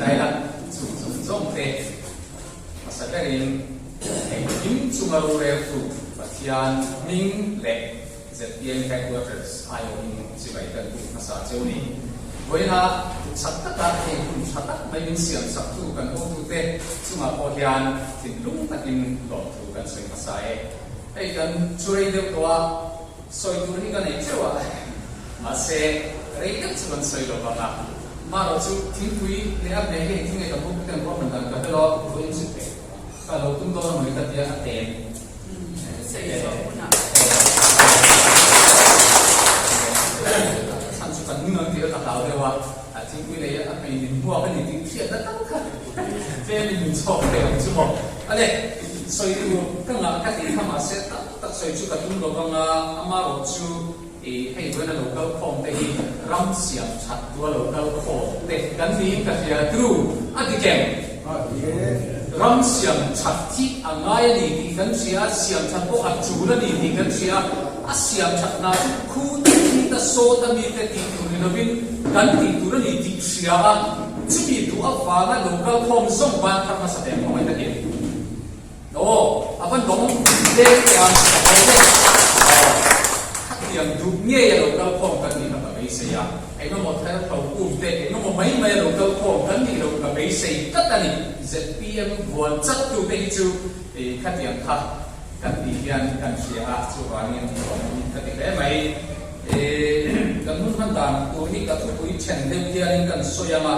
ta ila, chung zawng zawng te hmasa berin engkim chunga roreltu Pathian hming leh ZPM Headquarters aiawhin chibai kan buk hmasa cheu ni. Vawiina chak taka heng hun tha tak mai min siam saktu kan hotute chungah pawh hian thinlung takin lawmthu kan sawi hmasa e. Hei kan chu rei deuh tawh a, sawi tur hi ka nei teuh a, mahse rei deuh chu kan sawi lo vang a. Marawh chu thingpui leh a hmeh hi engtin nge kan hotuten ruahman dan ka hre lo, vawiin chu ka lo tum dawn a mawni ka tia a tem. Chhan chu kan ning ang tih ka hlau deuh a, a thingpui lei a hmei min hmuak a ni tih hriatna tak kha tlem in min chhawk thei ang chu maw. Ale, sawi tur ka ngah ka tih kha mahse tak tak sawi chu ka tum lo vang a, amarawh chu i hei vawiin a lo kal khawm te hi ram siam that tua lo kal khawm te kan niin ka hria tru a dik em? Ram siam that hi a ngai a ni tih kan hria a, siam that pawh a tul a ni tih kan hria a, a siam that hna chu khu te khi ta sawt a mi te tih tur ni lovin kan tih tur a ni tih hria a, chumi duh avanga lo kal khawm zawng ban thar hmasa ve ang khawngaih takin. Aw, a van dawng leng teh a, a haw teh. Aw, khatiang duh ngei a lo kal khawm kan nih kha ka beisei a, engemaw thar tho um te, engemaw mai mai a lo kal khawm kan nih loh ka beisei tlat a ni. ZPM vuan chat tu te hi chu khatiang kha kan tih hian kan hria a, chuvangin lawmawm ka ti hle mai. Kan hun hman dan tur hi ka thupui then deuh hianin kan sawi ang a.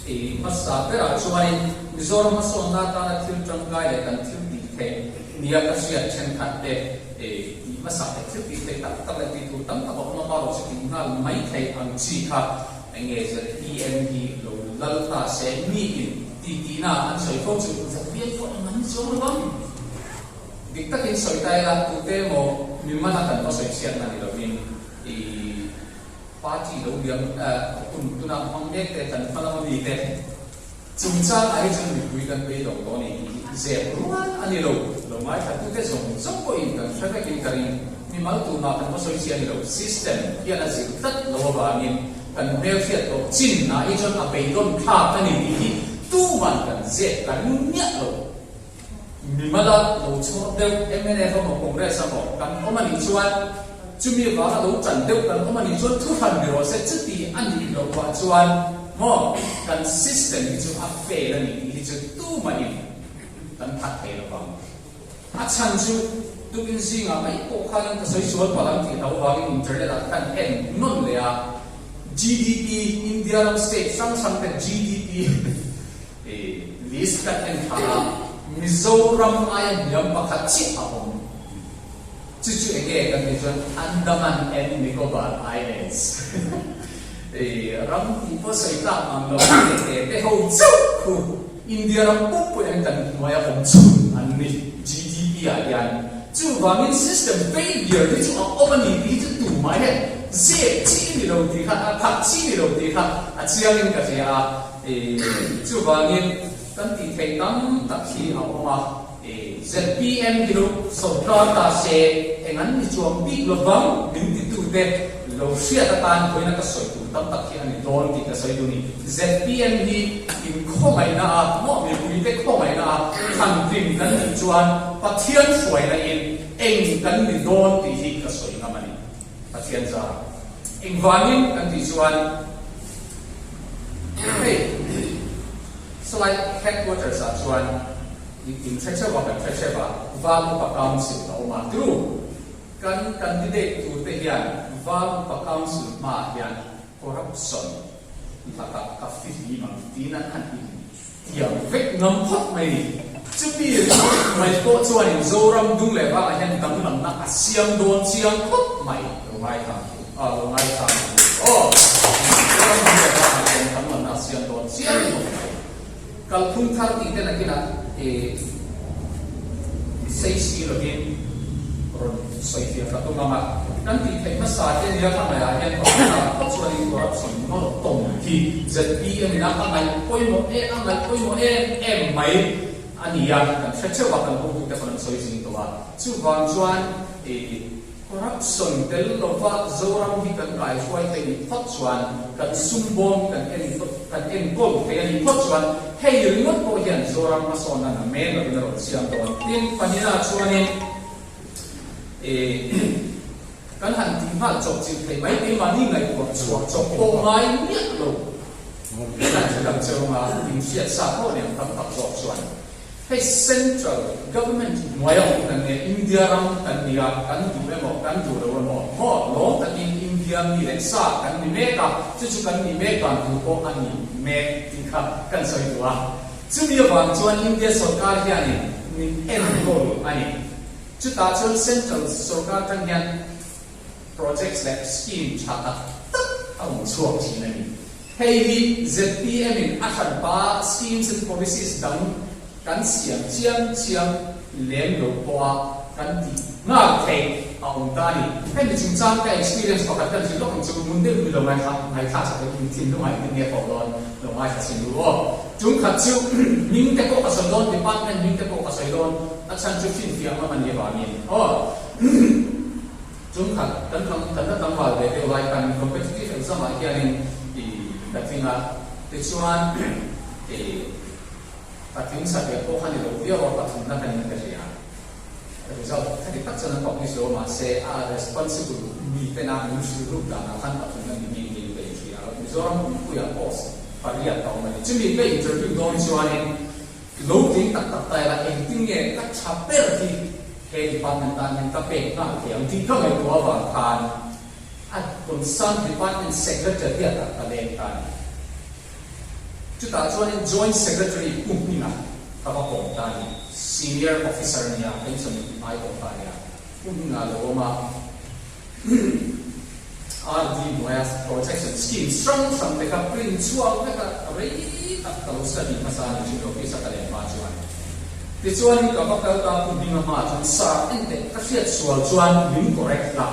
I hmasa berah chuanin Mizoram hmasawnna atana thil tangkai leh kan thil tih theih nia ka hriat thenkhat te tih hmasak leh thil tih theih tak tak leh tih tur tam tak a awm a, marawh chu tih nghal mai theih ang chi kha enge ZPM hi lo lal ta se miin ti tihna an sawi fo chu ZPM pawh eng an ni chuang lo ang. Dik takin sawi ta ila tute emaw mimala kan va sawi chhiatna ni lovin i Party lo liam hun tuna hmang mek te kan hma lama mi te chungchang ah hi chuan mipui kan bei lo dawn a ni tih hi zep rual a ni lo. Lo ngaithla tute zawng zawng pawhin kan hre vekin ka ring. Mimal tumah kan va sawi chi a ni lo. System hian a zir tlat lo avangin kan hmelhriat tawh chin ah hi chuan a beidawn thlak a ni tih hi tuman kan zep ka ring miah lo. Mimala lo chhawr deuh mnf emaw Congress emaw kan awm a nih chuan chumi vanga lo tan deuh kan awm a nih chuan thuhran ni rawh se chuti a nih loh pah chuan maw kan system hi chu a fail a ni tih hi chu tumahin kan that thei lo vang. A chhan chu tukin zingah mai pawh khanin ka sawi sual palh ang tih hlau vangin internet ah khan en nawn leh a GDP India ram state hrang hrang te GDP I list kan en thla a, Mizoram aia hniam pakhat chiah a awm. Chu chu enge kan tih chuan Andaman and Nicobar Islands. I ram tih pawh sawi tlak ang lo te te te ho chauh khu India ram pumpuiah hian kan hnuaia awm chhun an ni GDP ah hian. Chuvangin system failure hi chu a awm a ni tih hi chu tumah hian zep chi ni lo tih kha a phak chi ni lo tih kha a chiangin ka hria a. Chuvangin kan tih theih tam tak hi a awm a, ZPM hi lo sawrkar ta se eng an ni chuang bik lovang min titute lo hriat atan vawiina ka sawi tur tam tak hi a ni dawn tih ka sawi duh a ni. ZPM hi inkhawngaihna a, maw mipuite khawngaihna a thlan tling kan nih chuan Pathian hruaina in eng kan ni dawn tih hi ka sawi ngam a ni. Pathian zar. Engvangin kan tih chuan hei sawlai headquarters ah chuan in hre theuh a, kan hre theuh a, Val Upa Council a awm a. Tru, kan candidate tur te hian Val Upa Council hmaah hian corruption lakah ka fihlim ang tiin an han in Tiang vek ngam phawt mai ni. Chumi ringawt mai pawh chuanin Zoram dung leh vangah hian danglamna a siam dawn chiang khawp mai. Lo ngaithla ang chu. A, lo ngaithla ang chu. Aw, Zoram dung leh vangah hian danglamna a siam dawn chiang khawp mai. Kalphung thar tih te nakinah i sei si lovin rawn sawi fiah ka tum ang a. Kan tih theih hmasa te nia ka ngaihah hian pakhatna phawt chuanin corruption nawr tawm hi ZPM in a a ngaih pawimawh em a ngaih pawimawh em em mai a ni a, kan hre theuh a, kan hotute pawn an sawi zing tawh a. Chuvang chuan i corruption tel lova Zoram hi kan kaihruai theih nih phawt chuan kan sum bawm hi kan en. Kan enkawl thei a nih phawt chuan hei ringawt pawh hian Zoram hmasawnna na men lovin a rawn siam dawn. Tin, pahnihna chuanin ih kan han tih nghal chawp chilh thei mai keimahni ngaihtuah chhuah chawp pawh ngai miah lo kan hre dang che awm a, inhriat sa pawh nen tam tak zawk chuan. Hei Central Government hnuai a awm kan nia, India ram kan ni a, kan duh emaw kan duh lo emaw maw lawm takin India mi leh sa kan ni mek a, chu chu kan nih mek dan tur pawh a ni mek tih kha kan sawi duh a. Chumi avang chuan India sorkar hianin min enkawl a ni. Chutah chuan Central sorkar tan hian projects leh scheme tha tak tak a awm chhuak thin a ni. Hei hi zpm in a hranpa schemes and policies dang kan siam chiam chiam lem lo pawha kan tih nghal theih a awm ta a ni. Hemi chungchang ka experience pakhat kan hrilh lawk ang chu ngun deuh mi lo ngaithla ngaithla chak in in thinlung ah engtin nge fawh dawn lo ngaithla chhin duh aw. Chung khat chu hming te pawh ka sawi dawn department hming te pawh ka sawi dawn a chhan chu finfiah ngam a nih avangin aw. Chungkhat kan tlang kan la tlangval ve deuh lai khan competitive exam ah hianin i ka tling a, tichuan i ka tling sa ve pawh kha ni lo viau a, pathumna ka ning ka hria. Result kha dik tak chuan an publish lo a, mahse a responsible mi tena min hrilh ruk danah khan pathumna ni ngei ngei ka inhria a, Mizoram pumpuiah post pariat a awm a ni. Chumi ka interview dawn chuanin lo tling tak tak ta ila engtin nge ka tha ber hi He department tan hian ka pek nghal thei ang tih ka ngaihtuah avang khan a concerned department secretary a tak ka leng ta a ni. Chutah chuanin joint secretary Pu Hminga ka va kawm ta a ni. Senior officer a nia, pension ai tawh ta a nia. Pu Hminga a lo awm a, RD hnuaia protection schemes hrang hrang te kha print chhuak vek a, rei tak ka lo study hmasa a ni thin office a ka leh hma chuan. Tichuan ka va kal ta Pu Hminga hma chuan sir enteh ka hriat sual chuan min correct la.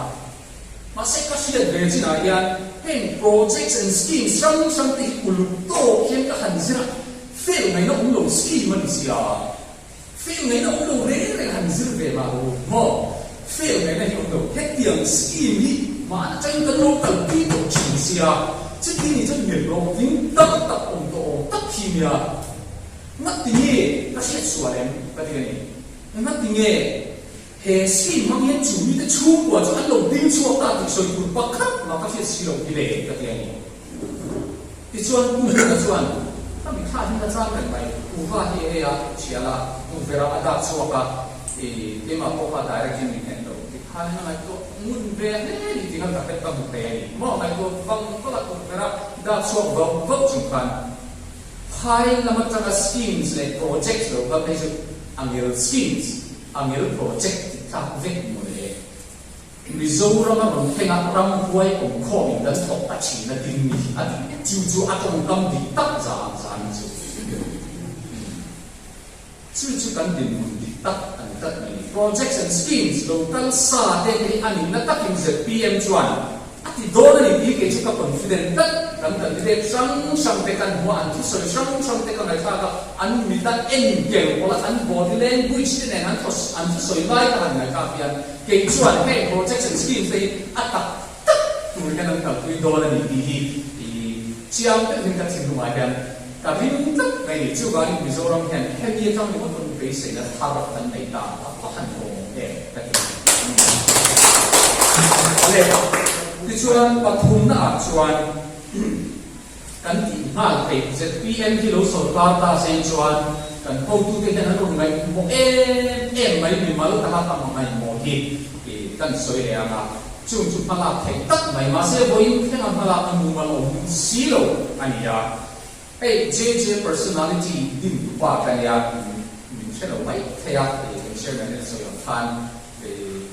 Mahse ka hriat ve chinah hian heng projects and schemes hrang hrang te hi uluk tawk hian ka han zir a, fail ngaihna awm lo scheme a ni sia. Fail ngaihna awm lo reng reng han zir ve mah ru maw? Fail ngaihna hi awm lo. Hetiang scheme hi mahna changin kan lo kalpui tawh thin sia, chuti ni chuan mi hlawhtling tam tak awm tawh awm tak hi nia. Ngati nge ka hriat sual em? Ka ti a ni. Ngati nge he scheme hmang hian chu mite chhungkua chu an lo ding chhuak ta tih sawi tur pakhat mah ka hriat si lo hi le ka ti a ni. Tichuan Pu Hmuna chuan, Ka mitthla hi ka chang reng mai, Uva hi hei a thial a, tukverh ah a dak chhuak a, i keimah pawh kha direct in min en lo. Tikhan a ngaihtuah ngun ve hle ni tih khan ka hret ka hmu thei a ni. Maw ngaihtuah vang vang a tukverh a dak chhuak vauh vauh chung khan phai lam atanga schemes leh projects lo kal phei chu angel schemes, angel project tih tlak vek maw le. Mizoram a rawn thleng a, ramhuai awmkhawm in kan thawk a thin a ding ni a ti chu chu a tawngkam dik tak zan zan chu chu chu kan dinhmun dik tak a ni tlat mai ni. Projects and schemes lo kal sa te hi a nihna takin zpm chuan a ti dawn a ni tih kei chu ka confident tlat. Kan candidate hrang hrang te kan hmu a, an thusawi hrang hrang te ka ngaihthlak a, an mit a en kel pawlh a, an body language te nen an thusawi lai ka han ngaihthlak hian Kei chuan heng projects and schemes te hi a tak tak tur hian an kalpui dawn a ni tih hi chiang deuhin ka thinlungah hian ka ring tlat mai a ni. Chuvangin Mizoram hian hemi atang ringawt pawn beiseina thar kan nei ta a va han lawmawm em ka ti. Awle, tichuan pathumna ah chuan Kan tih nghal theih zpm hi lo sawrkar ta sei chuan kan hotute hian an rawn ngaihmawh em em mai mimal taka ka hmangaihmawh hi kan sawi leh ang a, chung chu hmalak theih tak mai mahse vawiin thlenga hmalak a mumal awm si lo a ni a. Hei JJ personality din tupa ka nia min hre lo mai thei a, kan chairman in a sawi ang khan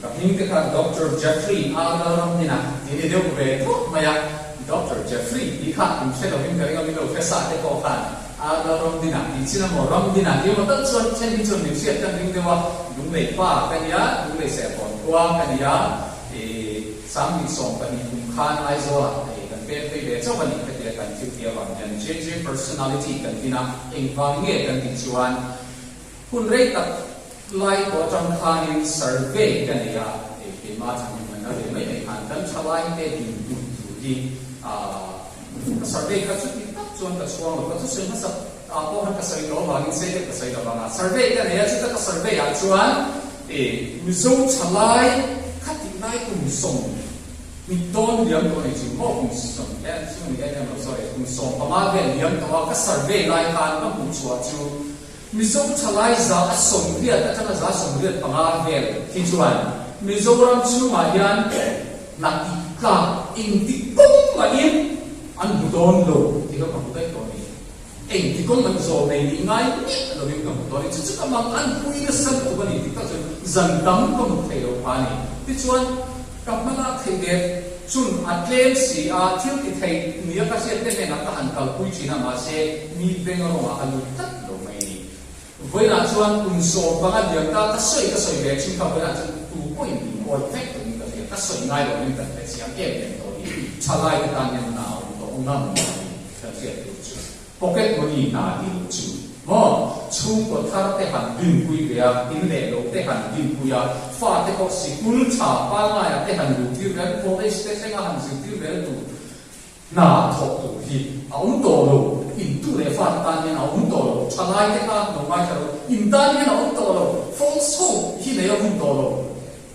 Ka hming te kha Doctor Jeffrey Arnold Ramdina tih ni deuh ve thawk mai a, Doctor Jeffrey tih kha in hre lovin ka ring a, min lo hre sa te pawh khan Arnold Ramdina tih chin a maw Ramdina tih emaw tal chuan then hi chuan min hriat kan ring deuh a, Lunglei pa ka nia, Lunglei Serkawn khua ka nia, 2012 kum khan Aizawlah kan pem phei ve chauh a ni ka tia kan thil tih avang hian JJ Personality kan tin a, engvang nge kan tih chuan hun rei tak Lai pawh atang khanin survey ka nei a, hei keimah chhan in man a ve mai mai khan kan thalai te din hmun tur hi ka survey kha chuti tak chuan ka chhuang lo, ka thusawi hmasa ah pawh khan ka sawi tawh avangin sei deuh ka sawi lo vang a, survey ka nei a, chuta ka survey ah chuan ih Mizo thalai khatih lai kum 20 dawn liam tawh a ni chu maw kum sawm em chu ni em em lo sorry kum 15 vel liam tawh a ka survey lai khan ka hmuh chhuah chu Mizo thalai 180 atanga 185 vel hi chuan Mizoram chhungah hian hna tih tlak engti kawng mahin an hmu dawn lo tih kha ka hmu daih tawh a ni. Engti kawng an zawm nei nih ngai miah lovin ka hmu tawh a ni. Chu chu ka mang an pui nasa lutuk a ni tih tak chuan zan tam ka hmu thei lo kha a ni. Tichuan ka hmalak theih ve chun a tlem si a, thil ti thei nia ka hriat te hnenah ka han kalpui thin a, mahse mi beng rawngah a lut tlat lo mai a ni. Vawiinah chuan kum 15 liam ta ka sawi ka sawi ve thin kha vawiinah chuan tu pawhin min awi vek tawhin ka hria, ka sawi ngai lovin kan hre chiang em em tawh a ni. Thalai te tan hian nau tawh ngam a ni kan hriat tur chu. Pocket money hna tih loh chu maw chhungkaw thar te han dinpui ve a, in leh lo te han dinpui a, fa te pawh sikul tha pangngai ah te han luhtir vel, college te thlenga han zirtir vel tur Hna thawk tur hi a awm tawh lo, in tu leh fate tan hian a awm tawh lo, thalai te kha lo ngaithla lo, in tan hian a awm tawh lo, false hope hi nei a hun tawh lo,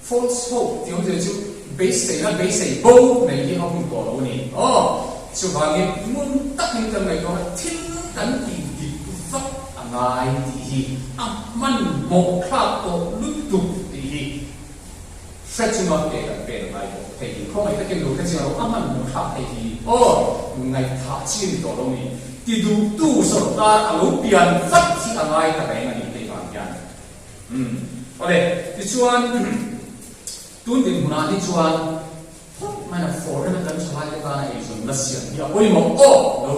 false hope tih awmzia chu beiseina beisei bo nei hi a hun tawh lo a ni. Aw, chuvangin ngun takin kan ngaihtuah a, thil kan tih dik vak a ngai tih hi a hmanhmawh thlak tawh lutuk tih hi. Hre chunga ke kan pen ngai bawk thei hi khawngaih takin lo hre chiang lo a hman hmuh thlak thei hi aw ngaihthah chi a ni tawh lo ni ti duhtu sawrkar a lo pian vat hi a ngai ta reng a ni hei vang hian umm awle tichuan tun dinhmunah hi chuan phawt maina foreign a kan thalai te tana eizawnna siam hi a pawimawh aw lo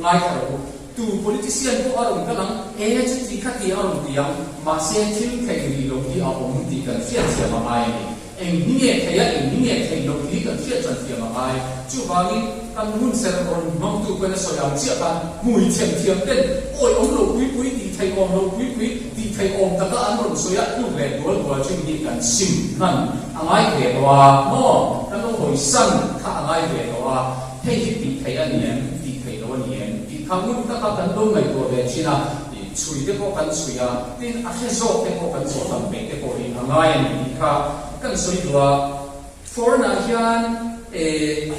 ngaithla lo tu politician pawh a rawn kal ang e chuti khati a rawn ti ang mahse thil theih rih loh hi a awm tih kan hriatthiam a ngai a ni. Eng hi nge theih a eng hi nge theih loh hi kan hriat chan thiam a ngai. Chuvangin kan hun ser rawn hmangtu pawhin a sawi ang chiah khan hmui thiam thiam ten awi awm lo pui pui tih theih awm lo pui pui tih theih awm taka an rawn sawi a tluk leh dual dual thin hi kan sim hman a ngai ve tawh a maw? Kan lo hawi san kha a ngai ve tawh a, hei hi tih theih a ni em, tih theih loh a ni em tih kha ngun taka kan lo ngaihtuah ve thin a, chhui te pawh kan chhui a, tin a hre zawk te pawh kan zawh tam peih te pawh hi a ngai a ni tih kha kan sawi duh a. Foreign ah hian eh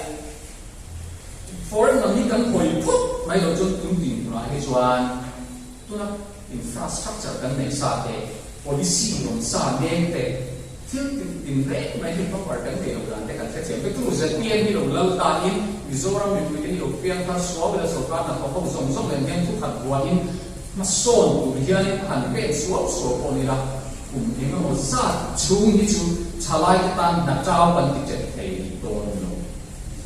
foreign lam hi kan hawi phawt mai loh chuan tun dinhmunah hi chuan tuna infrastructure kan neih sa te, policy rawn sa mek te, thil tin tin reng mai hi proper kan neih loh dan te kan hrethiam vek. Chu zpm hi lo lal ta in Mizoram mipuite hi lo piang thar suau ila sorkar hnathawk ho zawng zawng nen hian thukhat buahin hmasawn tur hianin a han pen suau suau pawh ni la, kum eng emaw zat chhung hi chu thalaite tan hna tau kan ti ṭet thei dawn lo.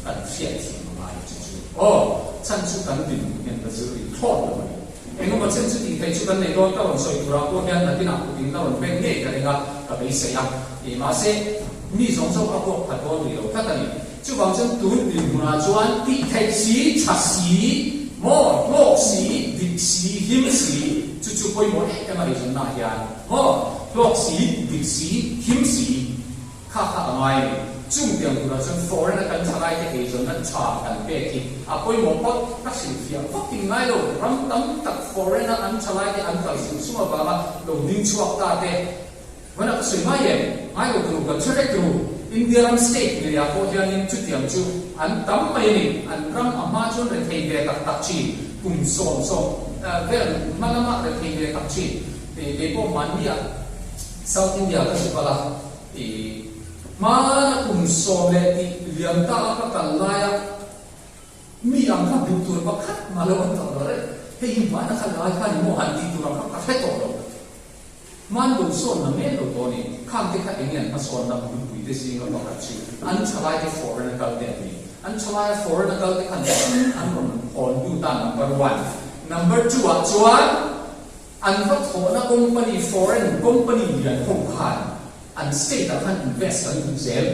Kan hriatthiam a ngai chu chu. Aw, chhan chu kan dinhmun hian ka zir rih thlawt lo a ni. Eng emaw chen chu tih theih chu kan nei dawn, ka rawn sawi turah pawh hian nakinah putin ka rawn beng ngei ka ring a, ka beisei a. Ih, mahse, mi zawng zawng a huap khat dawn rih lo tlat a ni. Chuvang chuan tun dinhmunah chuan tih theih si, tha si, maw, hlawk si, dik si, him si, chu chu pawimawh em em a ni zawnnaah hian, maw, hlawk si, dik si, him si. Kha kha a ngai a ni. Chung tiang turah chuan foreign a kan thalai te eizawnna tha kan pek hi a pawimawh phawt. Ka hrilhfiah vak in ngai lo. Ram tam tak foreign a an thalai te an kal sung sung avanga lo ding chhuak ta te vawiinah ka sawi mai em? Ngai lo turu kan hre vek turu. India ram state ngeiah pawh hianin chutiang chu an tam mai a ni. An ram a hma chuan rethei ve tak tak thin. Kum 10 vel hma lama rethei ve tak thin. Keipawh mahnia South India ka zuk a la. I hmana kum 10 leh tih liam ta a ka kal laia mi ang kha hmuh tur pakhat mah lo an tawh lo reng. Hei hi hmana kha lai kha ni maw han tih tur ang kha ka hre tawh lo. Hman lo sawn na mek lo tawh a ni. Khang te kha eng nge an hmasawn na bulpui te zinga pakhat chu an thalai te foreign a kal te an ni. An thalai a foreign a kal te khan sum an rawn hawn lut a number one. Number two ah chuan An va thawhna company, foreign company lian ho khan an state ah khan invest an duh zel.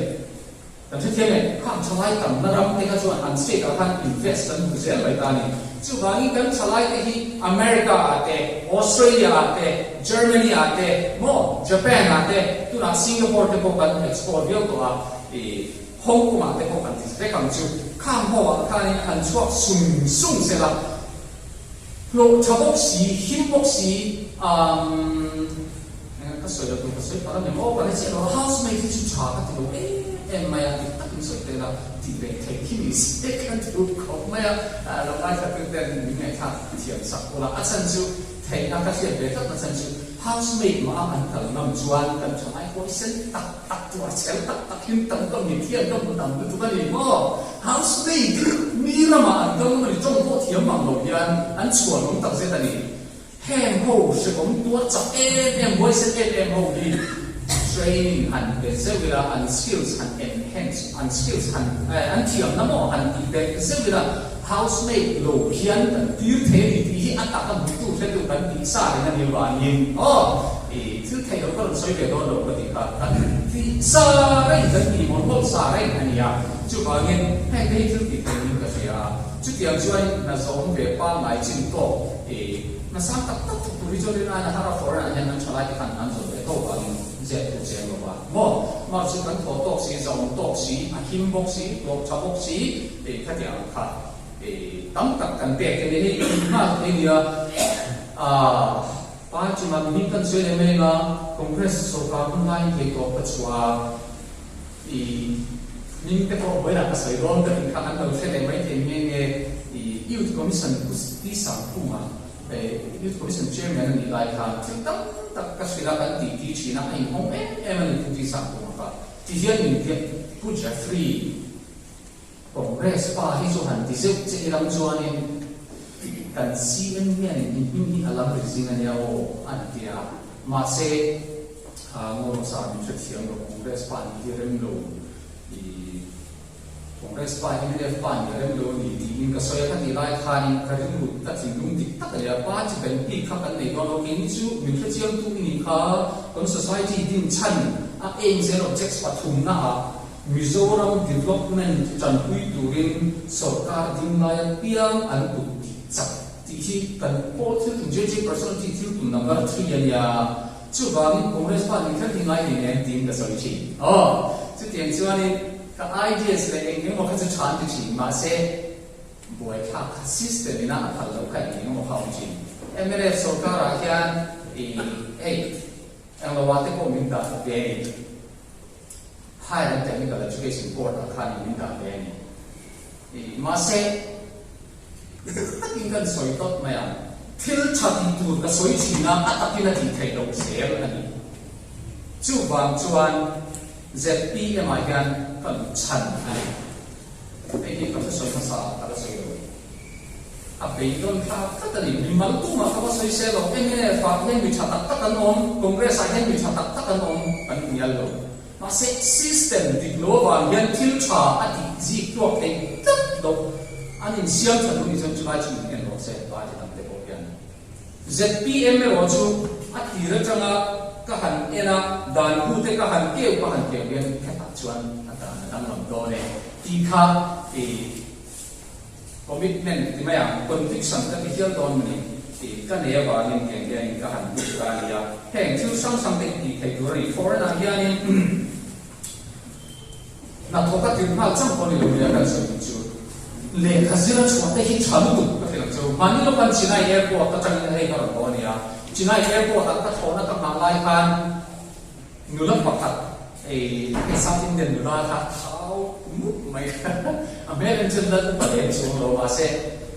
Kan hrethiam e, khang thalai tamna ram te kha chuan an state ah khan invest an duh zel mai ta a ni. Chuvangin kan thalai te hi America ah te, Australia ah te, Germany ah te, maw Japan ah te, tunah Singapore te pawh kan export viau tawh a, ih Hong Kong ah te pawh kan ti vek ang chu. Khang ho ah khanin han chhuak sung sung sela. Hlawh tha bawk si, him bawk si, umm ka sawi lo tur ka sawi palh a ni maw, ka hre chiah lo a, housemaid hi chu tha ka ti lo em em mai a, dik takin sawi tel a, tih leh theih hi ni se ka duh khawp mai a, lo ngaithla tu ten min ngaihthlak thiam sak ula, a chhan chu theihna ka hriat ve tlat na chhan chu housemaid mah a an kal ngam chuan kan tha ngai huaisen tak tak tuar chel tak tak hlim tam ka mit hian ka hmu tam lutuk a ni maw? Housemaid mi ramah an kal ngam a ni, tawng pawh thiam mang lo hian an chhuan awm tak zet a ni. Heng ho hrehawm tuar chak em em, huaisen em em ho hi training han pe zeuh ila, an skills han enhance, an skills han an thiamna maw han tih belh zeuh ila, housemaid lo hian kan tir thei a ni tih hi a taka hmutu hretu kan tih sa reng a ni avangin aw i thil theih loh ka rawn sawi ve dawn lo ka tih kha kan tih sa reng kan tih mawlh mawlh sa reng a ni a, chuvangin heng te hi thil tih theih niin ka hria a, chutiang chuan hna zawm ve pangngai chin tawk i hna sang tak tak thawk tur hi chuan rin aina har a foreign ah hian an tha lai te khan an zawm ve tawk vangin zep tur cheng lo va maw mar chu kan thaw tawk si zawm tawk si a him bawk si hlawh tha bawk si. Hei khatiang ang kha tam tak kan pek te nen hei nghal thei nia. Aah party mah mihring kan sawi leh mai anga Congress sorkar hun laiin thei tawp ka chhuah a, i hming te pawh vawilah ka sawi dawn ka tih kha an lo hre leh mai thei nghe nghe. I Youth Commission Pu Sangkhuma Youth Commission Chairman a nih lai khan thil tam tak ka hrilh a kan tih ti thin a, a inhawng em em a ni Pu Sangkhuma kha. Ti hian min biak Pu Jeffrey. Congress pa hi chu han ti zeuh che ilang chuanin kan CM hianin in hming hi a lam ri zing ania aw an ti a, mahse Ngawrawsa min hrethiam lo Congress pa nih hi rem lo i Congress pa mnf pa nih a rem lo ni tiin ka sawi a, kha tih lai khanin ka rilru ka thinlung dik tak ania party kan bik kha kan nei dawn lo keini chu min hrechiangtu i nih kha kan society dinchhan a aims and objects pathumna ah Mizoram development tanpui turin sorkar ding laia piang an kut tih chak tih hi kan pawl thil tum JJ personality thil tum number 3 a nia. Chuvangin Congress pa nih kher hi ngai nen em tiin ka sawi thin. Aw, chutiang chuanin ka ideas leh eng eng emaw kha chu tha an ti thin mahse buaithlak kha system ina a phal loh kha eng eng emaw kha a awm thin. Mnf sorkarah hian i hei englo ah te pawh min dah ve a ni. Higher and Technical Education Board ah khan in min dah ve a ni. Mahse, takin kan sawi tawp mai a, thil tha tih tur ka sawi thin a, a takin a tih theih loh zel a ni. Chuvang chuan ZPM ah hian ka luh chhan a ni. Hei hi ka thusawi hmasa ah ka la sawi lo. A beidawn thlak tlat a ni. Mi mal tumah ka va sawi se lo. Mnf ah hian mi tha tak tak an awm, Congress ah hian mi tha tak tak an awm kan hnial lo. Mahse system dik lo avang hian thil tha a tih zik tluak thei tlat lo. An insiam tha duh nih chuan chulai chu min en rawh se party dang te pawh hian. Zpm erawh chu a tir atanga ka han en a, dan hu te ka han keu ka han keu hian hetah chuan a dan a danglam dawn e tih kha i Commitment ti mai ang, conviction ka ti hial dawn mawni tih ka nei avangin tiang hianin ka han lut ta a ni a. Heng thil hrang hrang te hi tih theih tur a ni. Foreign ah hianin hnathawk a tir nghal chang pawh a ni lo nia kan sawi duh chu. Lehkha zira chhuah te hi tha lutuk ka hrilh ang chu. Mahni lawkan Chennai airport atangin hei ka rawn haw a ni a. Chennai airport ah ka thlawhna ka nghah lai khan Nula pakhat ei hei South Indian nula kha thau mup mai a hmel en chuan lal upa lem chuang lo mahse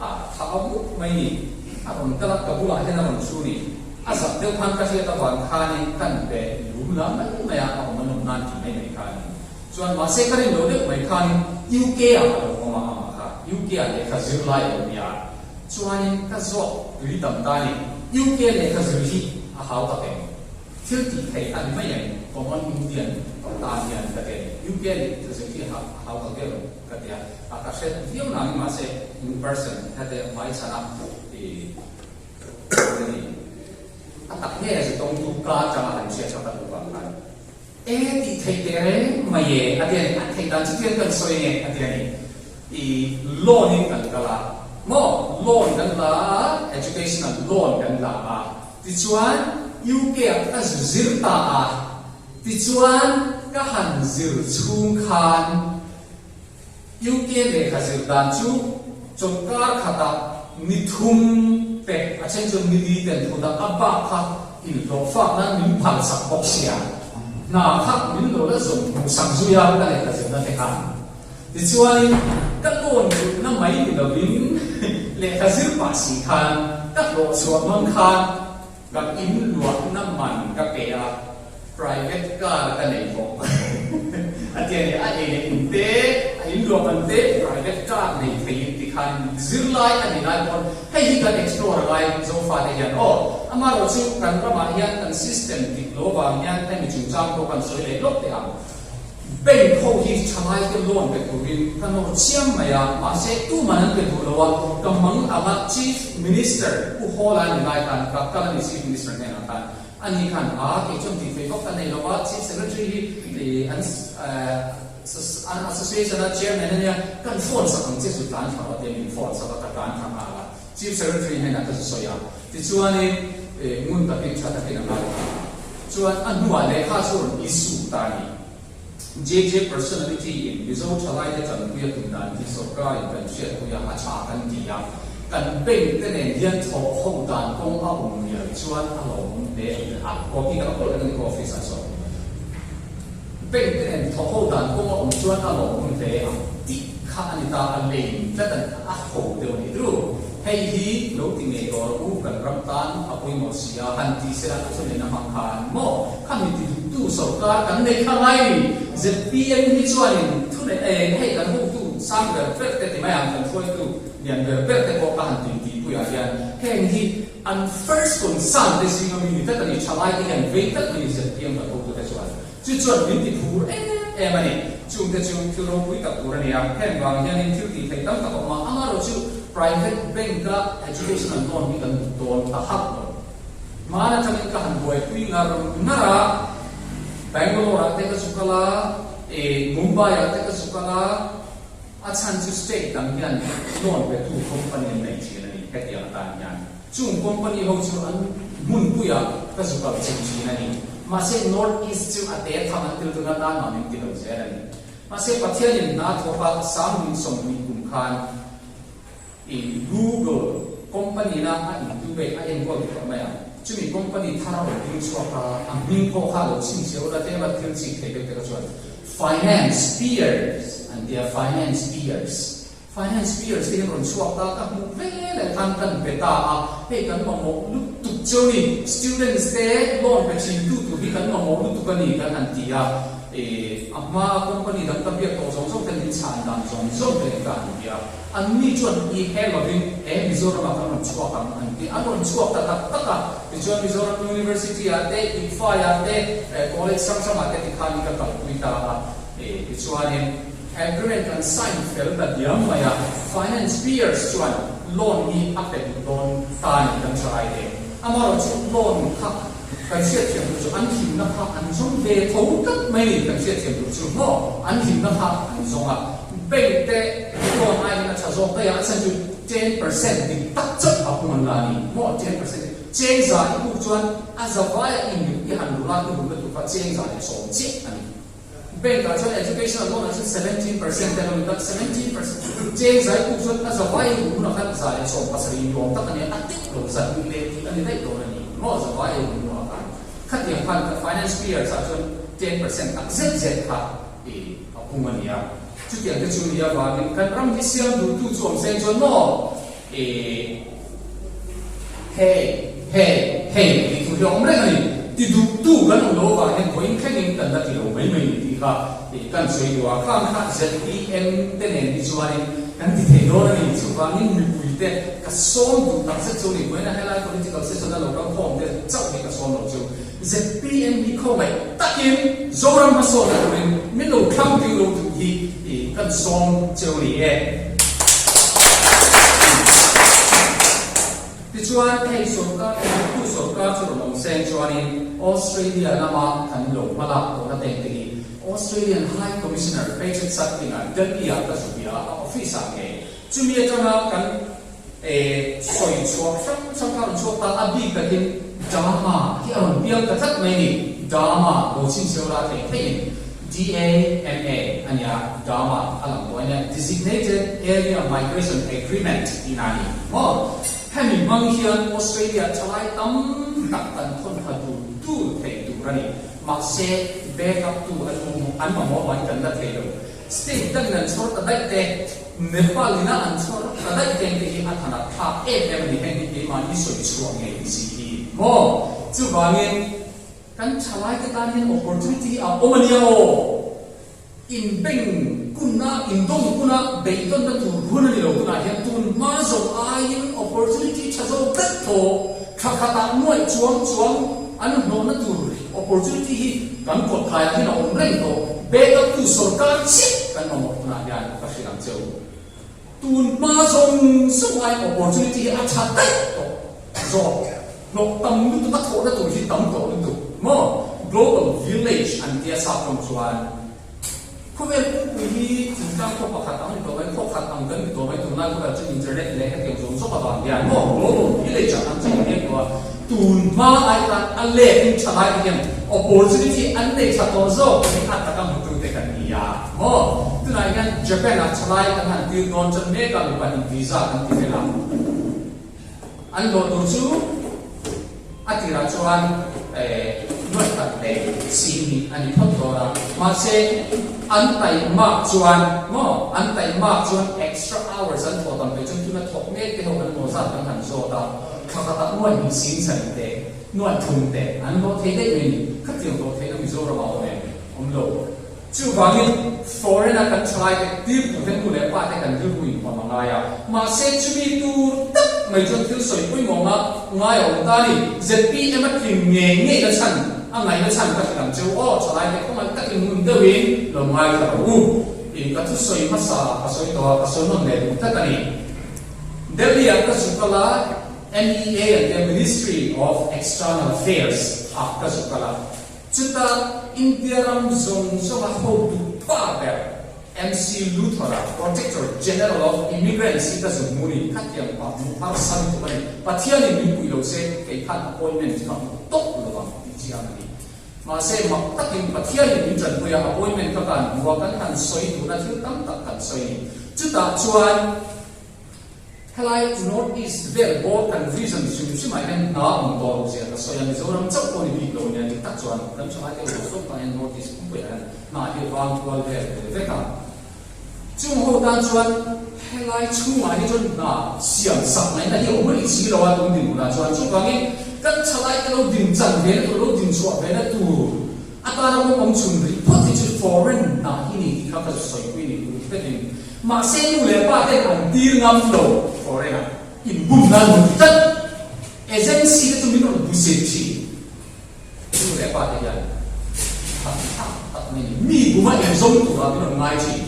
a thau mup mai ni a rawn kal a ka bulah hian a rawn thu ni a zak deuh khan ka hriat avang khanin kan be lum la mai mai a a awm a nawm nan ti mai mai kha a ni chuan mahse ka rin lo deuh mai khanin UK ah a lo awm a amah kha UK ah lehkha zir lai a lo nia chuanin ka zawk tui tam ta ni UK lehkha zir hi a hau tak em? Thil tih theih a ni mai em? Common Indian tan hian ka ti a ni. UK nih thu zir hi a hau tak viau lo ka ti a. A ka hre viau nangin mahse in person hete hmai chhan a i ni. A tak nge zu tawng tu ka atanga han hriat kha ka duh vang khan e tih theih teh reng mai e a ti a ni. A theih dan chu tiang kan sawi nge a ti a ni. I loan in kan kal a maw? Loan kan la a, educational loan kan la a. Tichuan, UK ah ka zu zir ta a, tichuan ka han zir chhung khan UK lehkha zir dan chu chawlhkar khatah. Ni thum te, a then chuan ni li ten thut a, a bak kha inhlawh fak nan min phal sak bawk sia. Hna kha min lo la zawm hmuh sak zui a, ka lehkha zirna te kha. Tichuanin ka loan rulhna mai ni lovin lehkha zir pah si khan ka hlawh chhuah hmang khan ka inluahna man ka pe a, private car ka nei bawk. A ti a ni, a ei leh in te, a inluah man te private car nei theiin ti khan zirlai a ni lai pawn hei hi kan explore a ngai Zofate hian aw. Amaherawhchu kan ramah hian kan system dik lo vang hian hemi chungchang pawh kan sawi leh lawk teh ang. Bank ho hi thalaite loan pe turin ka nawr chiam mai a, mahse tuman an pe duh lo a, ka mang anga Chief Minister Pu Hawla ni lai khan ka kal a ni Chief Minister hnenah khan ani khan a kei chuan tih fei vak ka nei lo a, Chief Secretary hi an an association a chairman a nia, kan phone sak ang che chu tlan thla rawh tia min phone sak a, ka tlan thla nghal a, Chief Secretary hnenah ka zu sawi a, tichuanin ngun takin tha takin a ngai ta a. Chuan a hnuah lehkha chu rawn issue ta a ni. JJ Personality in Mizo thalaite tanpui a tum dan hi sawrkarin kan hriatpui a, a tha kan ti a. Kan bank te nen hian thawh ho dan kawng a awm mial chuan a lawmawm hle a ni. A copy ka la kawl reng a ni ka office ah sawn. Bank te nen thawh ho dan kawng a awm chuan a lawmawm hle ang tih kha a ni ta, a lei tlat a ni, a ho deuh a ni tru. Hei hi lo ti ngei tawh rawh u, kan ram tan a pawimawh si a, han ti sela a thuneihna hmang khan maw kha mi ti duhtu sorkar kan nei kha ngai ni. ZPM hi chuanin thuneih eh hei kan hotu sang ber ber te ti mai ang, kan hruaitu lian ber ber te pawh ka han ti tihpuiah hian heng hi An first concern te zinga mi ni tlat a ni, thalai te hian vei tlat mai ni ZPM kan hotu te chuan. Chu chuan min ti phur em em a ni. Chung te chu thil ropui tak tur a ni a, heng vang hianin thil tih theih tam tak a awm a, amaherawh chu private bank a educational loan hi kan duh dawn ta hauh lo. Hmaan atangin ka han buaipui ngar ngar a, Bangalore ah te ka zu kal a, eh Mumbai ah te ka zu kal a, A chhan chu state dang hian loan petu company an nei thin a ni hetiang atan hian. Chung company ho chu an hmunpuiah ka zu kal chim thin a ni. Mahse North East chu a te tham an til tun atan mah min ti lo zel a ni. Mahse Pathianin hna thawka 2020 kum khan i Google company na a incubate a enkawl tawh mai a. Chumi company thar a rawn ding chhuak a, a hming pawh kha lo chhinchhiah ula tlem a thil chik thei deuh te kha chuan Finance peers an ti a, finance peers. Finance peers te hi rawn chhuak ta, ka hmuh ve leh khan kan pe ta a, hei kan mamawh lutuk cheu ni, students te loan pe thin tu tur hi kan mamawh lutuk a ni kan han ti a, eh a hma company dang ka biak tawh zawng zawng ten min chhan dan zawng zawng te ka han ti a, Anni chuan i he lovin he Mizoramah kan rawn chhuak ang an ti. An rawn chhuak ta tak tak a. Tichuan Mizoram University-ah te, Imphai-ah te, college hrang hrangah te tikhanin ka kalpui ta a. Tichuanin agreement kan sign fel ta diam mai a. Finance peers chuan loan hi a pe duh dawn ta a ni kan thalai te. Amaherawhchu loan kha kan hriatthiam tur chu an hlimna kha an zawng ve tho tlat mai ni kan hriatthiam tur chu maw an hlimna kha an zawng a. Bank te loan aiin a tha zawk daih a, a chhan chu 10% dik tak chauh a pung an la a ni maw 10% cheng za i puk chuan a za vaia i mit i han rulh a i rulh na tur kha cheng za leh sawm chiah a ni. Bank ah chuan educational loan ah chuan 17% te an awm ta, 17% cheng za i puk chuan a za vaia i rulh hunah khan za leh sawm pasarih ni awm tak a ni a, a teuh lo zat ni leh tih a ni daih dawn a ni maw za vaia i rulh hunah khan khatiang khan finance peers ah chuan 10% tak zet zet kha i a pung a ni a, chutiang te chu ni avangin kan ram hi siam duhtu chu awm seng chuan maw i hei hei hei tih thu hi a awm reng a ni, ti duhtu kan awm lo avang hian vawiin thlengin kan la ti lo mai mai ni tih kha i kan sawi duh a, khang kha ZPM te nen hi chuanin kan ti thei dawn a ni, chuvangin mipui te ka sawm duh tak zet chu a ni, vawiina helai political session a lo kal khawm te chauh hi ka sawm lo chu. ZPM hi khawngaih takin Zoram hmasawnna turin min lo thlang ding lo duh hi kan sawm cheu ni e. Tichuan hei sorkar tu sorkar chu rawn awm seng chuanin Australia lama kan lo hmalak tawhna teng te hi Australian High Commissioner Patrick Sutphin-a Delhi-ah ka zu bia a, a office-ah ngei chumi atanga kan Sawi chhuak hrang hrang kha a rawn chhuak ta, a bik takin drama hi a rawn piang ta tlat mai a ni. Drama lo chhinchhiau la thei theiin. DAMA a nia, DAMA a lang tawh a nia, Designated Area Migration Agreement tihna a ni maw? Hemi hmang hian Australia thalai tam tak kan thawn kha dur dur thei tur a ni. Mahse, backup tu an an mamawh vangin kan la thei lo. State dangin an chhawr ta daih te, Nepal ina an chhawr ta daih te te hi a thanat thlak em em a ni. Heng hi keimahni sawi chhuah ngei si hi maw? Chuvangin kan thalaite tan hian opportunity hi a awm a nia aw. Inbeng kunna, indawng kuna beidawnna tur hun a ni lo tunah hian tun hma zawng aiin opportunity tha zawk daih thaw thla khatah nuaih chuang chuang an hlawhna tur opportunity hi kan kawt thaiah hian a awm reng tawh. Backup tu sorkar chiah kan mamawh tunah hian ka hrilh ang cheu. Tun hma zawng zawng aiin opportunity hi a tha daih tawh zawk. Hlawh tam lutuk a thawhna tur hi tam tawh lutuk maw? Global village an tia sap rawng chuan khawvel pumpui hi thingtlang khaw pakhat ang ni tawh mai, khaw khat ang kan ni tawh mai tunlai khawvel chu internet leh hetiang zawng zawng avang hian maw global village ah kan chei mek tawh a, tun hma ai khan a let in tha lai te hian opportunity an nei tha tawh zawk hi a taka hmutute kan ni a maw? Tunah hian Japan ah thalai kan han tir dawn tan mek a mipa in visa kan ti fel a. An hlawh tur chu a tirah chuan nuaih khat leh sihnih a ni phawt dawn a, mahse an taihmak chuan maw, an taihmak chuan extra hours an thawh tam ve chuan tuna thawk mek te ho an hlawh zat kan han zawt a, thla khatah nuaih hnih sing chhan te, nuaih thum te an hlawh thei daih mai a ni. Khatiang hlawh theihna Mizoram ah awm em? Awm lo. Chuvangin, foreign-a kan thalaite tirtu te nu leh pa te kan rilru inhuam a ngai a. Mahse, chumi tur tak mai chuan thil sawi pawimawh nga ngai a awm ta a ni. ZPM a tling ngei ngei na chhan, a ngaihna chhan ka hrilh ang cheu aw, thalaite khawngaih takin ngun deuhin lo ngaithla rawh u. Ih, ka thusawi hmasa ka sawi tawh a, ka sawi nawn leh duh tlat a ni. Delhi-ah ka zuk kal a, MEA an tia Ministry of External Affairs ah ka zuk kal a. Chutah India ram zawng zawnga hotu pa ber MC Luthor-a, Protector General of Immigrants hi ka zung mu ni, khatiang pa hmuh harsa lutuk a ni. Pathianin min puih lo se kei khan appointment ka hmu tawp lo ang tih chiang a ni. Mahse mak takin Pathianin min tanpui a, appointment ka kan hmu a, kan han sawi dun a, thil tam tak kan sawi a ni. Chutah chuan. Helai North East vel bawr kan region hrim hrimah hian hna awm tawh lo zia ka sawi a, Mizoram chauh pawh ni bik lo nia dik tak chuan kan thalai te uar zawk tan hian North East pumpui ah hian hna hi vang kual vel ve vek a. Chung ho tan chuan helai chhungah hi chuan hna siam sak ngaihna hi a awm rih si lo a tun dinhmunah chuan chuvangin kan thalai te lo din chan ve na tur lo din chhuah ve na tur atana kawng awm chhun rih phawt hi chu foreign hna hi ni tih kha ka sawipui ni tur vekin Mahse nu leh pa ten an tir ngam lo foreign ah inbum nan rawn ti tlat. Agency te chu min rawn bu zir thin. Nu leh pa te hian tha thlak tak mai ni. Mi buma inzawm turah min rawn ngai thin.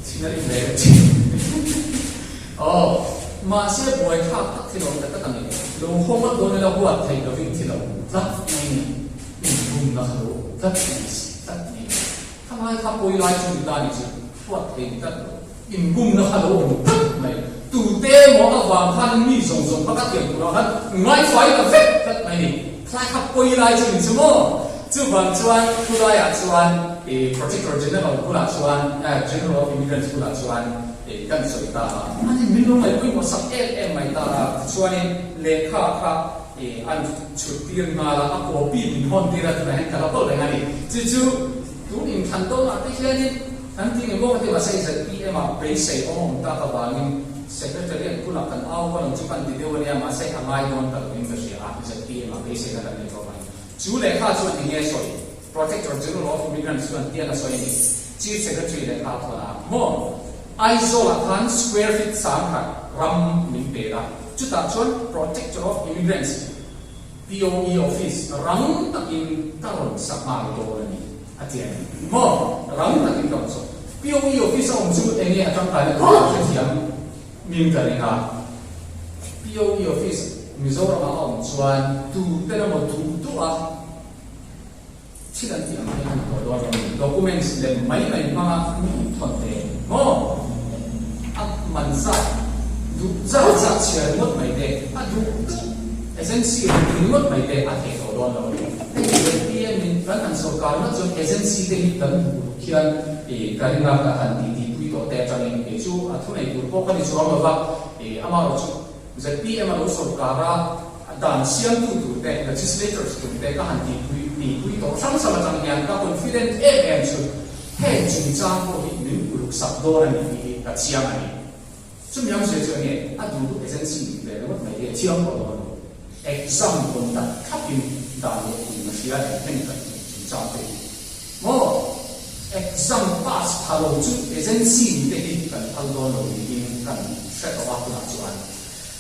Thin a rim ve reng thin. Aw, mahse buai thlak tak thil awm ta tlat a ni. Lo haw ngawt dawn ila huat theih lovin thil a awm tlat mai ni. Inbumna kha lo awm tlat mai si tlat mai ni. Khalai kha pawi lai chu ni ta ni chu huat thei ni tlat lo. Inbumna kha lo awm tlat mai. Tute emaw avang khan mi zawng zawng kha ka tiang turah khan ngaifai ta vek tlat mai ni. Khalai kha pawi lai chu ni chu maw? Chuvang chuan khulaiah chuan ih Protector General bulah chuan General of Immigrants bulah chuan ih kan sawi ta a. Ani min lo ngaihpawimawh sak em em mai ta a. Tichuanin lehkha kha ih an chhut tir nghal a, a copy min hawn tir a, tunah hian ka la tawlh reng a ni. Chu chu tun inthlan dawnah te hianin an ti nge maw ka ti mahse ZPM ah beisei awm awm tak avangin Secretariat bulah kan au huan ang chu kan ti deuh a nia, mahse a ngai dawn ta lovin ka hria a, ZPM ah beiseina kan nei tawh avangin. Chu lehkha chuan eng nge sawi? Protector General of Immigrants chuan tiang a sawi a ni. Chief Secretary lehkha a thawn a, maw? Aizawl-ah khan square feet 10,000 ram min pe la, chutah chuan Protector of Immigrants, POE office, rang takin ka rawn sa nghal dawn a ni, a ti a ni. Maw? Rang takin ka rawn sa. POE office a awm chu eng nge a tangkaina tur a hrethiam min ka ring a. POE office Mizoramah a awm chuan tu ten emaw duh duh a, Thil an tih ang hian an tawh dawn lo a ni. Documents lem mai mai hmanga mi inthawn ve maw? A man zat duh zat zat chhiar ringawt mai te a duh duh. Agency rawn ti ringawt mai te a theih tawh dawn lo a ni. Hei hi ZPM in kan han sawrkar ngat chuan agency te hi kan duh ruk hian ih ka ring a, ka han titi pui tawh te atangin kei chu a thunei tur pawh ka ni chuang lo va, ih amaherawh chu ZPM a lo sawrkar a dan siamtu tur te, legislators tur te ka han tihpui tihpui tawh hrang hrang atang hian ka confident em em chu heng chungchang pawh hi min uluk sak dawn a ni tih hi ka chiang a ni. Chumi awmzia chu enge a duh duh agency nih ve ringawt mai hi a chiang tawh lo a ni. Exam pawn tak thlapin dan leh tum a hria em heng kan tih chungchang te hi maw? Exam pass pha lo chu agency nih te hi kan phal dawn lo niin kan hre tawh a tunah chuan.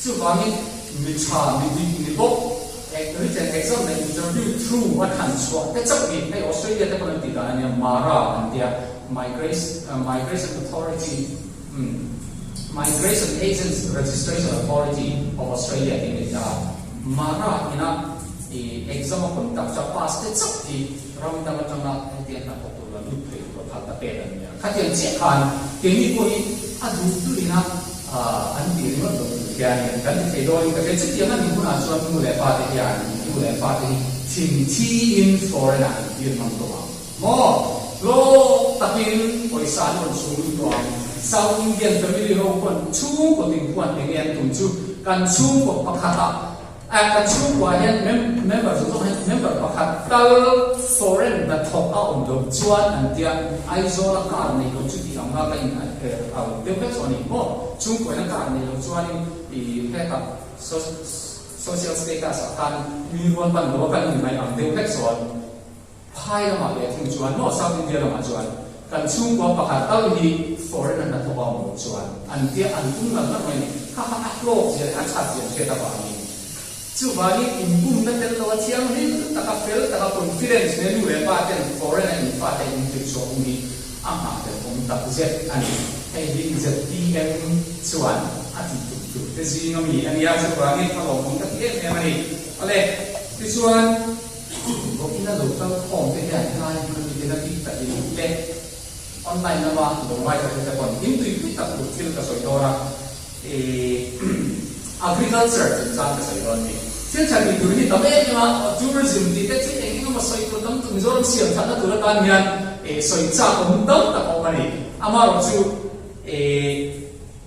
Chuvangin mi tha, mi dik ni bawk written exam leh interview through a thlan chhuah te chauh hi hei Australia te pawn an tih dan a nia MARA an tia Migration Authority Migration Agents Registration Authority of Australia tih ni ta. MARA ina i exam a conduct a pass te chauh hi ram dang atanga hetiang hna thawk tur la lut thei tur a phalna pek an ni a. Khatiang chiah khan keini pawh hi a duh duh ina an tih ringawt lo tur hianin kan ti thei dawnin ka hria. Chutiang a nih hunah chuan nu leh pa te hian nu leh pa te hi thinthi in foreign ah an tir ngam tawh ang. Maw? Hlawk takin pawisa an rawn chhung lut tawh ang. South Indian family ho khuan chhungkaw tin khuan eng nge an tum chu kan chhungkaw pakhatah eh kan chhungkuaah hian member zawng zawng hian member pakhat tal foreign hnathawk a awm loh chuan an tia Aizawla car nei lo chu tih ang nga ka in au deuh vek chu a ni maw? Chhungkuaina car nei lo chuanin ih hetah social status ah khan mi rual pan lo a kan in ngaih ang deuh vek chuan Phai lamah leh thung chuan maw South India lamah chuan kan chhungkua pakhat tal hi foreign a hnathawk a awm loh chuan an tia an tum ngat ngat mai a ni. Kha kha a hlawk zia leh a that zia an hriat avangin chuvangin inbumna tel lo a thianghlim taka fel taka confidence nen nu leh pa ten foreign a in fate in tirh chhuah hun hi a nghahhlelh awm tak zet a ni. Hei hi ZPM chuan a tih tum tur te zing ami a nia chuvangin a lawmawm ka ti em em a ni. Awle tichuan. Bawkina lo kal khawm te hian helai hmun ami te na bik takin te online lama lo ngaithla te pawn in tuipui tak tur thil ka sawi dawn a, agriculture chungchang ka sawi dawn a ni. Thil tha tih tur hi tam em em a, tourism tih te thil eng eng emaw sawi tur tam tur Mizoram siam thatna tur atan hian sawi chak awm tam tak a awm a ni. Amaherawhchu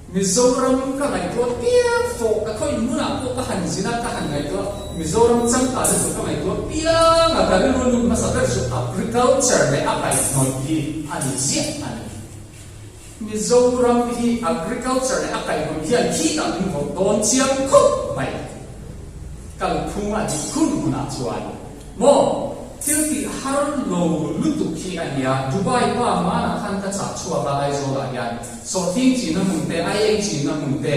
Mizoram ka ngaihtuah piang fawh, ka khawi hmunah pawh ka han zin a, ka han ngaihtuah Mizoram changkah te tur ka ngaihtuah piang a, ka rilru lut hmasa ber chu agriculture leh a kaihhnawih hi a ni ziah a ni. Mizoram hi agriculture leh a kaihhnawih hian khitah min vawrh dawn chiang khawp mai. Kalphung a dik hun hunah chuan maw thil tih har lo lutuk hi a nia. Dubai pa hmanah khan ka chah chhuak a Aizawlah hian sawhthing chinna hmun te, aieng chinna hmun te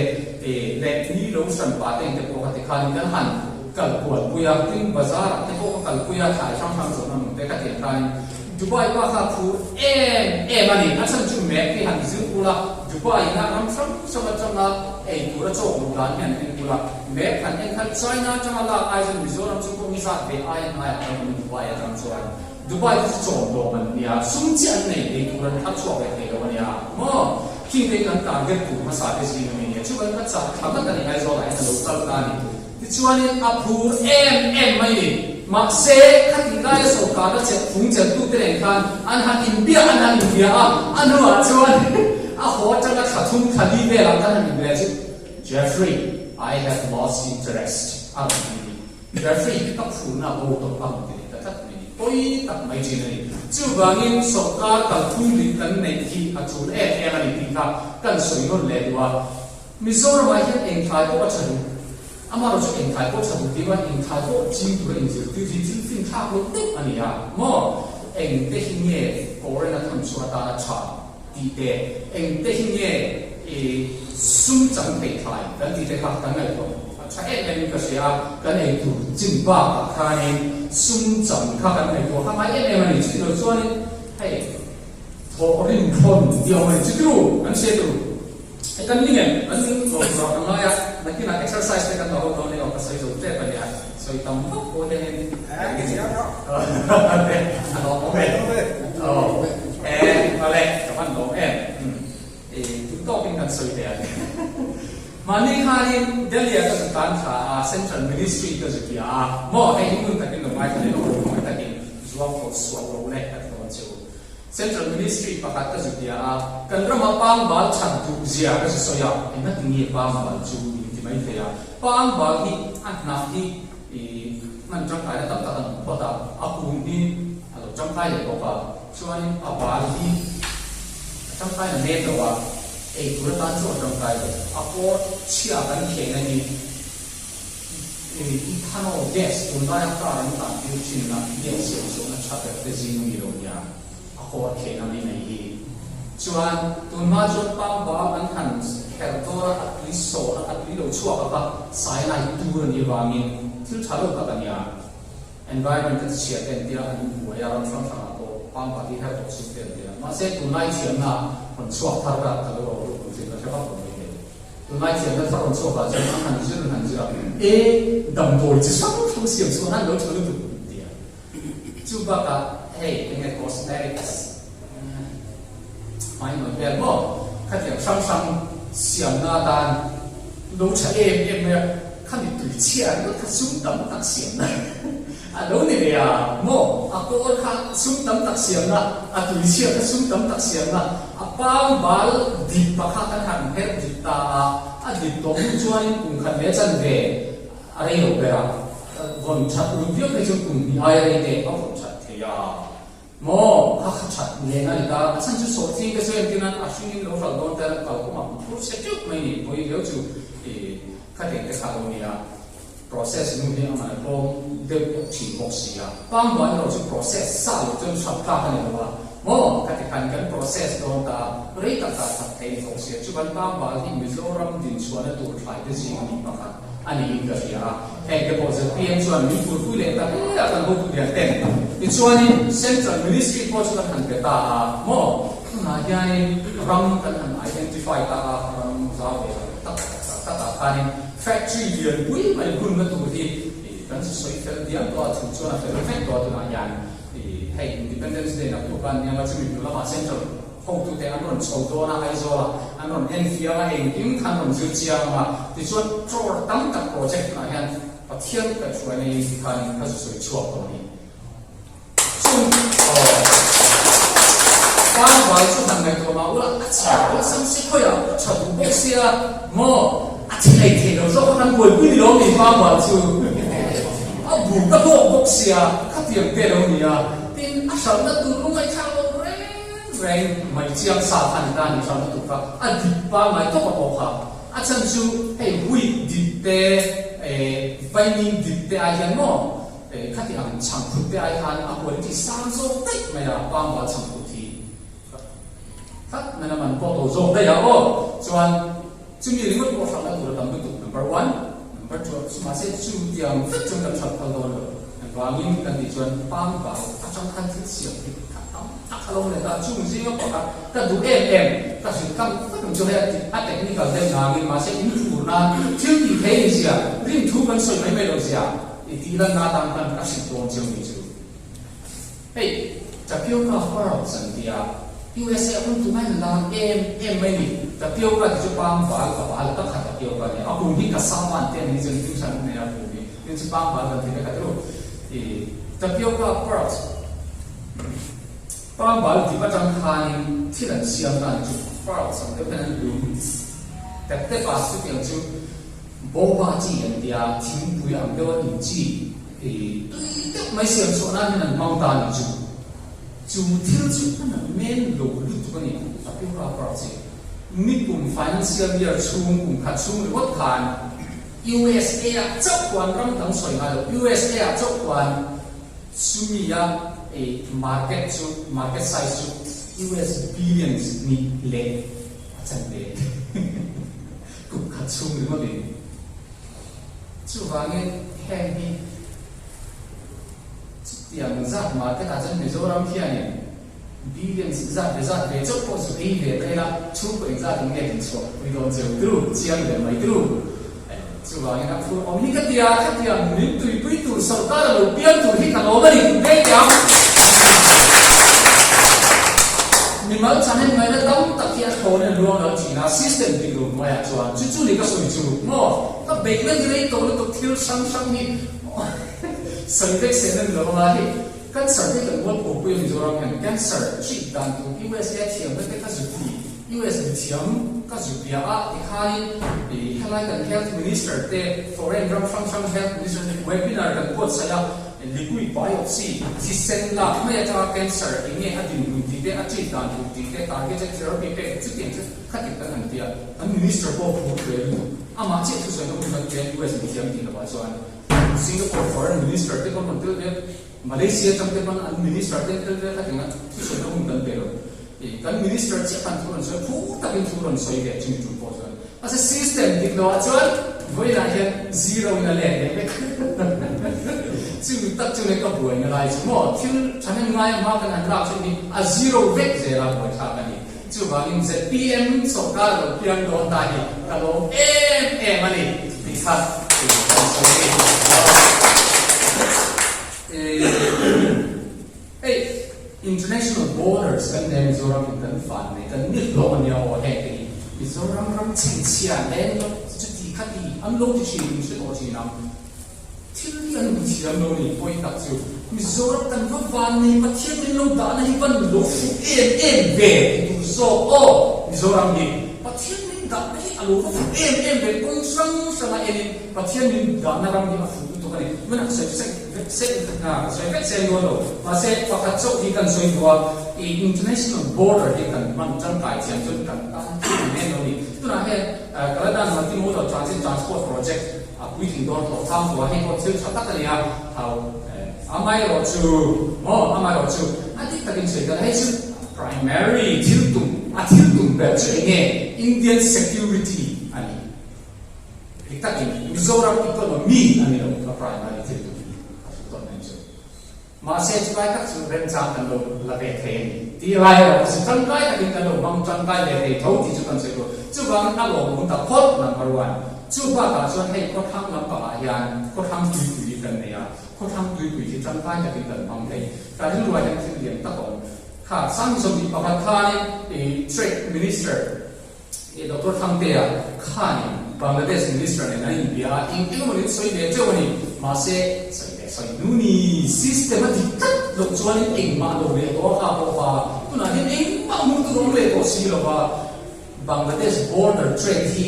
leh ni lo hran pa te engte pawh kha ti khanin kan han kal kual pui a, tin bazar ah te pawh ka kal pui a, thlai hrang hrang zawhna hmun te ka tiang khanin Dubai pa kha phur em em a ni. A chhan chu mek hi han zir ula, Dubai ina ram hrang hrang atanga ei tura chawk luh dan hi an en ula, mek han en khan China atanga lak ai chuan Mizoram chu kawng zat ve ai a hnaiah kan awm Dubai atang chuan. Dubai te chu chawm dawm an nia, sum chiah an nei ei tur an thar chhuak ve thei lo a nia maw? Khing te hi kan target tur hmasa te zing a mi nia, chuan ka chak thla ngat a ni Aizawlah hian a lo kal ta a ni. Tichuanin a phur em em mai ni. Mahse, khatih laia sawrkarna chelh phung chelhtute nen khan an han inbiak an han inbia a, a hnuah chuan a haw atanga thla thum thla li velah kan han inbia chu, Jeffrey, I have lost interest a rawn ti ni. Jeffrey, ka phurna a bo tawh a rawn ti leh ta tlat mai ni. Pawi tak mai thin a ni. Chuvangin sawrkar kalphung dik kan neih hi a tul em em a ni tih kha kan sawi nawn leh duh a. Mizoramah hian engthlai pawh a tha duh. Amaherawh chu engthlai pawh tha duh tih rual engthlai pawh ching tura inzirtir hi thil fin thlak lo deuh a ni a maw? Engte hi nge foreign a thawn chhuah atana tha tih te, engte hi nge i sum chang thei thlai kan tih te kha kan ngaihtuah a tha em em in ka hria a, kan eitur chin bakah khanin sum chang kha kan ngaihtuah kha ngai em em a ni. Chutilo chuanin hei thawhrim thawn tih awm a ni. Chutiru kan hriat tur. Hei kan ning em? Kan ning lo tur ah ka ngai a, nakinah exercise te kan la ho dawn emaw ka sawi zo tep a nia, sawi tam vak pawh hianin a lawm awm e. Aw e, awle ka hman lawm em? Umm, tun tawkin kan sawi ve a ni. Mahni khanin Delhi-ah ka zu tan thla a, Central Ministry ka zu tia a, maw hei hi ngun takin lo ngaithla leh lo khawngaih takin zuam tawh suah lo le ka ti dawn che u. Central Ministry pakhat ka zu tia a, kan rama pangbal that duh zia ka zu sawi a, engati nge pangbal chu min ti mai thei a, pangbal hi a hnah hi i hman tangkaina tam tak an awm phawt a, a kung hi a lo tangkai leh bawk a, chuanin a bal hi a tangkaina mek lo a, ei tur atan chu a tangkai lo, a pawr chhia kan khehna hi ethanol gas tunlaia car an tan tir thin a, gas siam chhuahna tha ber te zing a mi lo nia, a kawr khehna mai mai hi. Chuan tunhma chuan pangbal an han kher dawr a, a tui sawh a, a tui lo chhuak a kha cyanide tur a nih avangin thil tha lo tak a nia. Environment a chhia te an tia, an buai a, ram hrang hrangah pawh pangbal hi her tawh suh te an tia. Mahse tunlai thiamna rawn chhuak thar kha ka lo ro ru kum chin ka hre vak lo mai thei. Tunlai thiamna thar rawn chhuak ah chuan an han zir an han zir a, e damdawi chi hrang hrang siam chhuah nan lo tha lutuk an tia. Chu bakah hei enge cosmetics hmai nawi vel maw khatiang hrang hrang siamna atan lo tha em em mai a, khami tui chhia ringawt kha sum tam tak siamna a lo ni ve a maw, a kawr kha sum tam tak siamna, a tui chhia kha sum tam tak siamna, a pang bal dip pakha kan han her dip ta a, a dip tawh hnu chuanin kum khat leh chanve A rei lo ber a, vawn that ul viau phei chuan kum hnih aia rei te a vawn that thei a. Maw, kha kha that nen a ni ta. A chhan chu sawhthing te chu entir nan a hringin lo hralh dawn te kal kawngah an phur chhe teuh mai ni. Pawi viau chu i khateng te kha lo nia. Process nu hi a man a tlawm deuh tawh thin bawk si a. Pangbuai erawh chu process sa loh chuan hralh tlak a ni lo a. Maw, khati khan kan process dawn ta rei tak tak that thei a ni bawk si a. Chuvan pangbal hi Mizoram dinchhuahna tur thlai te zing a ni pakhat. A niin ka hria a, heng te pawh zpm chuan min furpui leh ta hle a kan hotu lian ten. Tichuanin Central Ministry pawh chu kan han pe ta a maw? Tunah hianin ram kan han identify ta a, ram zau ve tak tak tak tak ah khanin factory lian pui mai hunna tur hi kan zu sawi fel diam tawh a, chu chuan a fel vek tawh a tunah hian hei Independence Day naktuk a nia nga chumi hnu lamah Central Hotute an rawn chho dawn a, Aizawla an rawn en fiang a, engkim kha an rawn zir chiang ang a, tichuan crore tam tak project tunah hian Pathian kaihhruaina in tikhanin ka zu sawi chhuak tawh a ni. Chung Pangbal chu han ngaihtuah mah ula, a chhe awlsam si khawi a, a tha duh bawk sia maw, a thi lei thei lo zawk a kan buaipui ni lo mi Pangbal chu a bu ka hlawk bawk sia, khatiang te lo nia, tin a hralhna tur lungaihthlak lo reng. Reng mai chiang sa kha ni ta ni hrang lutuk kha a dip pangngai tawp a pawh kha a chhan chu hei wheat dip te eh vaimin dip te ai hian maw eh khati ang chhangphut te ai khan a quality sang zawk daih mai a pangngai chhangphut hi tlat mai a man pawh to zawk daih a aw chuan chumi ringawt pawh hrang na tur a tam lutuk number one number two mahse chu tiang vek chuan kan hrang phal dawn lo engvangin kan tih chuan pangngai atang khan thil siam hi kha tam tak a lo let a, chung zinga pakhat ka duh em em, ka hrilh tlang vek ang chu hei a ti a technical deuh nangin mahse in fur nan thil tih thei ni zia, rin thu kan sawi mai mai lo zia i tih lanna atan khan ka hrilh dawn cheu ni chu. Hei tapioca pearls an ti a, USA hun tunah hian lar em em mai ni, tapioca ti chu pangval ka bal tak kha tapioca a nia, a kum hi cassava an ti a ni chuan tuition an nei a kum hi, tin chu pangval kan ti vek a tiro i tapioca pearls. Pangbal dip atang khanin thil an siam dan chu pearls ang deuh hian an lum tep tep a, chutiang chu boba chi an tia, thingpui ang deuh a in chi ih tui deuh mai siam chhuah nan hian an hmang ta a ni chu. Chu thil chu a na men lo lutuk a ni, a piura pearls hi. Nikum financial year chhung kum khat chhung ringawt khan USA ah chauh khuan ram dang sawi ngai lo, USA ah chauh khuan Chumi a ei market chu market size chu US billions nih leh a chan ve kum khat chhung ringawt in. Chuvangin heng hi chutiang zat market ah chuan Mizoram hianin billions zat ve zat ve chauh pawh chu ei ve ta ila chhungkaw engzat in nge din chhuah pui dawn cheu tru chiang ve mai tru. Chuvangin a phur awm hi ka ti a, khatiang min tuipui tur sorkar a lo piang tur hi ka lawm a ni, veng teh ang. Mimal chhahnem ngaihna tam tak hi a thlawn in a luang lo thin a, system dik lo hnuaiah chuan chu chu ni ka sawi chu maw? Ka beihna hi rei tawh lutuk thil hrang hrang hi sawi vek seh na ni lo anga hei cancer hi kan mualphopui a Mizoram hian cancer treat dan tur USA thiamna te kha zut ni US mithiam ka zut bia a tikhanin helai kan health minister te foreign ram hrang hrang health minister te webinar kan buatsaih a Liquid biopsy, thisen lak mai atanga cancer eng nge a dinhmun tih te, a treat dan tur tih te, targeted therapy pek chutiang chu khatin kan han ti a, kan minister pawh phur ve lutuk. Amah chiah thusawi na hun kan tia US mithiam tih lovah chuan Singapore foreign minister te pawn rawn tel ve, Malaysia atang te pawn an minister te an tel ve khatin a thusawi na hun kan pe lo. Kan minister chiah khan thu rawn sawi, phur takin thu rawn sawi ve chumi tum pawh chuan. Mahse system dik lo ah chuan vawiinah hian zero in a let leh vek. Chu tak chu le ka buaina lai chu maw thil thahnem ngai a hma kan han lak chu hi a zero vek zel a buaithlak a ni. Chuvangin zpm sawrkar lo piang dawn ta hi ka lawm em em a ni tih kha kan sawi a ni. Hei international borders kan nei a Mizoram in kan fan nei kan ni hlawm a nia aw heng te hi Mizoram ram chhinchhia nen lo chuti khati an lo ti thin in hre tawh thin ang thil hi an hmu thiam lo ni pawi tak chu Mizoram kan va van nei Pathian min lo dahna hi van lo fuh em em ve ti tur zawk aw Mizoram hi Pathian min dahna hi a lo va fuh em em ve kawng hrang hranga enin Pathian min dahna ram hi a fuh lutuk a ni hmanah sawi sawi Vek sek hna ka sawi vek seng dawn lo. Mahse, pakhat chauh hi kan sawi duh a, i international border hi kan hman tangkai thiam chuan kan tan thil ang em lo ni. Tunah hian Kaladan Multimodal Transit Transport Project a puitling dawn tawh thang tawh a, hei pawh thil tha tak a ni a, hau amaherawh chu maw amaherawh chu a dik takin sawi ta la, hei chu primary thil tum a thil tum ber chu eng nge Indian security a ni. Dik takin Mizoram economy a ni lo ka primary thil tum hi a hrilh tawn mai chu. Mahse chulai tak chu remchang kan lo la ve thei a ni tih lai erawh chu tangkai takin kan lo hmang tangkai ve thei tho tih chu kan sawi tur. Chuvangin a lawmawm ta phawt number one. Chu bakah chuan hei khawthlang lampangah hian khawthlang tuipui kan nei a, khawthlang tuipui hi tangkai takin kan hmang thei. Ka rilruah hian thil lian tak a awm. Kha 21 khanin Trade Minister I Doctor Thangtea khanin Bangladesh Minister nen an inbia a, eng eng emaw nen sawi ve teuh a ni. Mahse, sawi ve sawi hnu ni, system a dik tlat loh chuanin engmah lo leh tawh a kha pawh kha tunah hian engmah hmuh tur awm leh tawh si lo va, Bangladesh border trade hi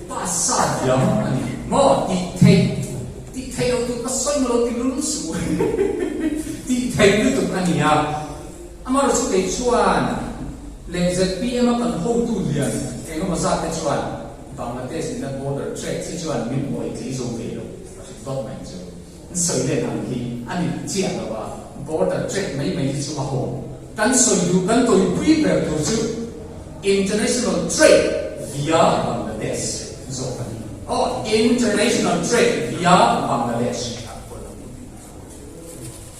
pass sa diam a ni maw? Tih theih, tih theih loh tur ka sawi maw lo ti lul suh tih theih lutuk a ni a. Amaherawhchu kei chuan leh zpm a kan hotu lian eng emaw zat te chuan Bangladesh in a border trade hi chuan min awih tlei zo ve lo a hrilh dawt mai chu. An sawi let ang hi a ni chiah lo a, border trade mai mai hi chu a haw. Kan sawi duh kan tawipui ber tur chu international trade via Bangladesh zawk a ni. Aw, international trade via Bangladesh.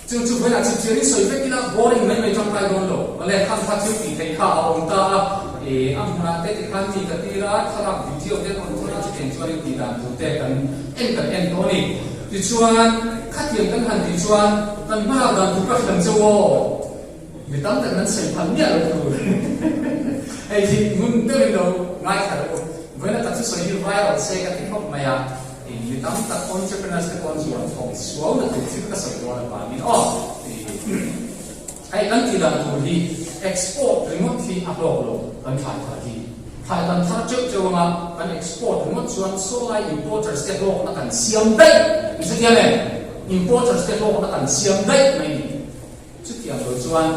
Chu chu vawiinah chipchiarin sawi vek ila boring mai mai tangkai dawn lo. Awle, khang kha thil tih theih kha a awm ta a, ih a hmunah te tikhan mi ka tir a, thlalak video te an rawn thawn a, chutiang chuan in tih dan tur te kan en kan en tawh a ni. Tichuan, khatiang kan han tih chuan kan hmalak dan tur ka hriam cheu aw, mi tam tak in an sawi phal miah lo tur. Hei hi ngun deuhin lo ngaithla rawh u. Vawiina tak chu sawi hi viral se ka ti khawp mai a. Mi tam tak entrepreneurs te pawh an zuar thawm suau na tur thil ka sawi dawn avangin aw hei kan tih dan tur hi export ringawt hi a hlawk lo kan thlai thar hi thlai kan thar teuh teuh anga kan export ringawt chuan sawlai importers te hlawkna kan siam daih ni chutiang em importers te hlawkna kan siam daih mai ni chutiang lo chuan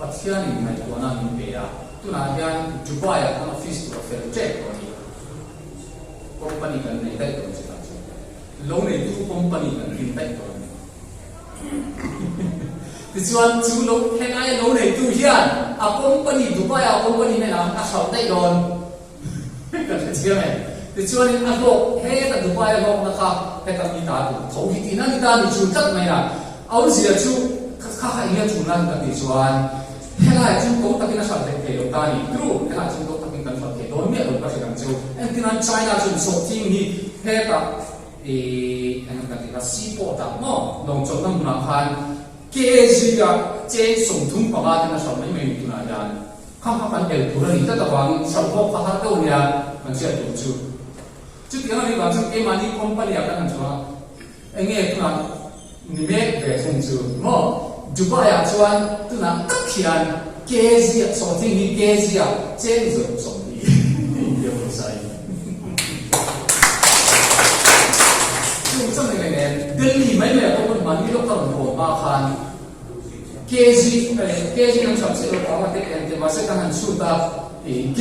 Pathianin ngaihtuahna min pe a tunah hian Dubai ah kan office tur a fel tep tawh a ni. Company kan nei daih dawn chutah chuan lo neitu company kan rin daih dawn a ni. Tichuan chu lo helai lo neitu hian a company Dubai a company hnenah a hralh daih dawn kan hre chiang em. Tichuanin a hlawk heta Dubai a hlawkna kha heta mi ta tur tho hi tihna ni ta ni chu tlat mai a. Awmzia chu kha kha eng nge chhunna kan tih chuan Helai chu ko takin a hralh theih thei lo ta ni. True, helai chu ko takin kan hralh thei dawn miah lo ka hre ang chu. Entirnan China chuan sawhching hi hetah ih eng kan tih kha seaport ah maw lawng chawlhna hmunah khan kg ah cheng 35 ten a hralh mai mai ni tunah hian. Khang kha kan el tur a nih tlat avangin chhoh bawk kha har deuh nia kan hriat tur chu. Chutiang a nih vang chuan keimahni company ah kan han chhuah a, enge tunah ni mek ve thung chu maw? Dubai ah chuan tunah tak hian kg ah sawhthing hi kg ah cheng zawrh 40 India pawisa in chung chang ni nen Delhi mai mai ah pawh kan mahni lawk a rawn haw hma khan Kg kg an chhuah chiah loh vang a te en te mahse kan han chhut a kg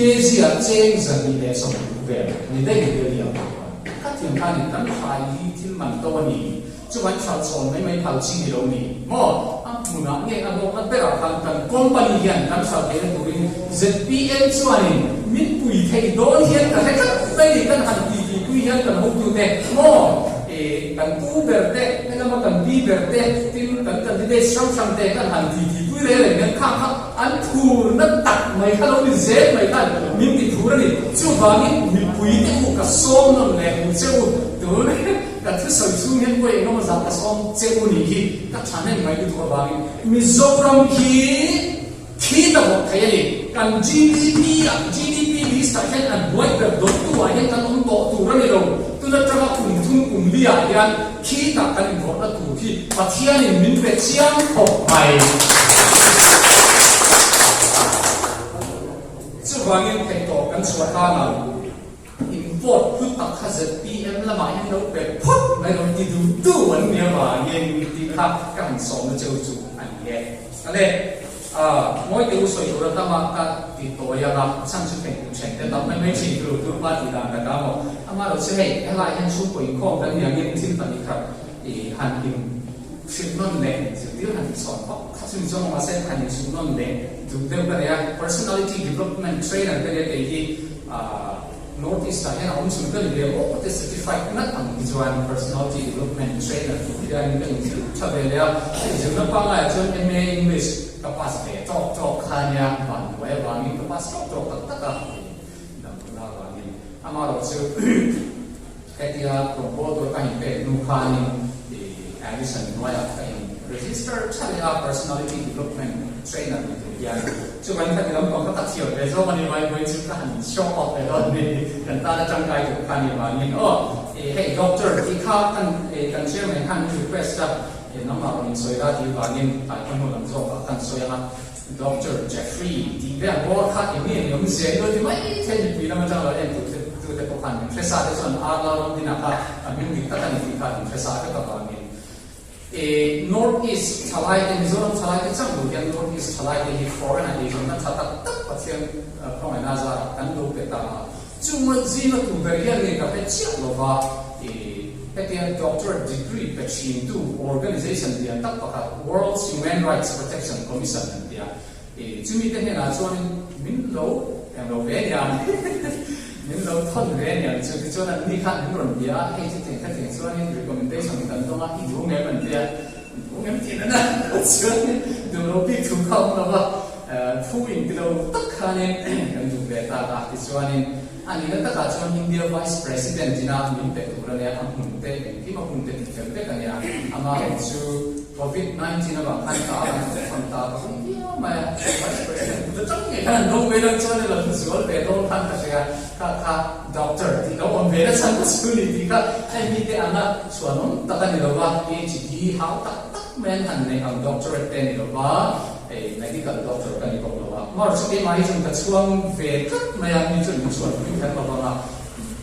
ah cheng 260 vel ni daih ni Delhi ah pawh chuan khatiang khan in kan thlai hi thil man to a ni chuan hralh chhawn mai mai phal chi ni lo ni maw a hmunah nge a hlawkna berah khan kan company hian kan hralh theihna turin zpm chuanin min pui thei dawn hian ka hre tlat mai ni kan han ti ti pui hian kan hotute maw Kan pu ber te, helama kan pi ber te, tin kan candidates hrang hrang te kan han ti ti pui reng reng hian khang kha an phurna tak mai kha lo ni zel mai khan min ti phur a ni. Chuvangin mipui te u ka sawm nawn leh duh che u, tun ka thusawi chhung hian pawi engemaw zah ka sawm che u nih hi ka thahnem mai lutuk avangin Mizoram hi Khi ta bawk thei a ni. Kan GDP ah, GDP list ah hian an buai ber dawttu ah hian kan awm tawh tur a ni lo. Tun atanga kum thum kum li ah hian khi tah kan inrawhna tur hi Pathianin min pe chiang khawp mai. Chuvangin theihtawp kan chhuah tan ang. Import hlut tak kha zpm lamah hian lo pe phawt mai lo ti duh duh an ni avangin tih kha ka han sawmna cheu chu a ni e. Ale, ngawi teh u sawi tur a tam a ka ti tawi ang a, chhan chu thei duh then te tam mai mai thin turu tur pa tih dan ka ta maw? Amah lo che hei, helai hian chhungkaw inkhawm kan ni angin thil pahnih khat i han in hrilh nawn leh zirtir han insawn vak kha chu ni chuang mahse han inchhuh nawn leh duh deuh ka nei a, personality development trainer ka nia kei hi. North East ah hian a awm chhun ka ni ve maw te certified ngat ang hi chuan personality development trainer tur hian ka inzir tha ve leh a, ka inzirna pangngai ah chuan MA English ka pass ve tawk tawk kha ania, vanduai avangin ka pass tawk tawk tak tak a, damlohna avangin amaherawh chu hetia rawngbâwl tur ka inpek hnu khanin Alison hnuaiah ka in register tha leh a, personality development trainer ni tur hian. Chuvangin ka ti lampang kha ka thiam ve zawk a ni mai, vawiin chu ka han show off ve dawn ni, kan tana tangkai tur kha ni vangin aw. Hei doctor tih kha kan kan chairman khan min request a, nangmah rawn insawi la tih vangin tlai khaw hnu lam zawkah khan sawi ang a, Doctor Jeffrey tih vel bawr kha eng nge ni awm zel ilo ti mai thei mipui lam atang lo en tu tute pawh khan min hre sa te chuan Arla Ramdina kha a hming dik tak a ni tih kha min hre sa vek avangin North East thalai te Mizoram thalai te chang lo hian North East thalai te hi foreign ah eizawnna tha tak tak Pathian khawngaihna zarah kan lo pe ta a, chunga zinga tu ber hian nge ka hre chiah lova hetiang doctorate degree pe thintu organization lian tak pakhat World Human Rights Protection Commission an ti a, chumi te hnenah chuanin min lo eng lo ve niang min lo thawn ve niang chu tichuan an ni khan min rawn bia a, hei chutiang khatiang chuanin recommendation kan dawng a, i duh ngem an ti a, duh ngem tih nana chuanin duh lo bik thu kha awm lo va, thu in ti lo tak khanin kan duh ve ta a, tichuanin a nihna takah chuan India Vice President ina min pe tur a nia, a hmun te engkim a hun te tih fel vek a nia, amaherawh chu Covid 19 avang khan ka a rawn thawn ta ka hmu viau mai a, Vice President kut atang ngei khan an lo ve lo chuan ilo thu zual ve dawn khan ka hria, kha kha doctor tih lo awm ve na chhan ka chu ni tih kha hei mite anga chhuanawm tak a ni lo va, PhD hau tak tak mai an han neih ang doctorate te a ni lo va, hei medical doctor ka ni bawk lo a, mar chu keimah hi chuan ka chhuang ve tlat mai a, mi chuan min chhuan pui kher lo vang a,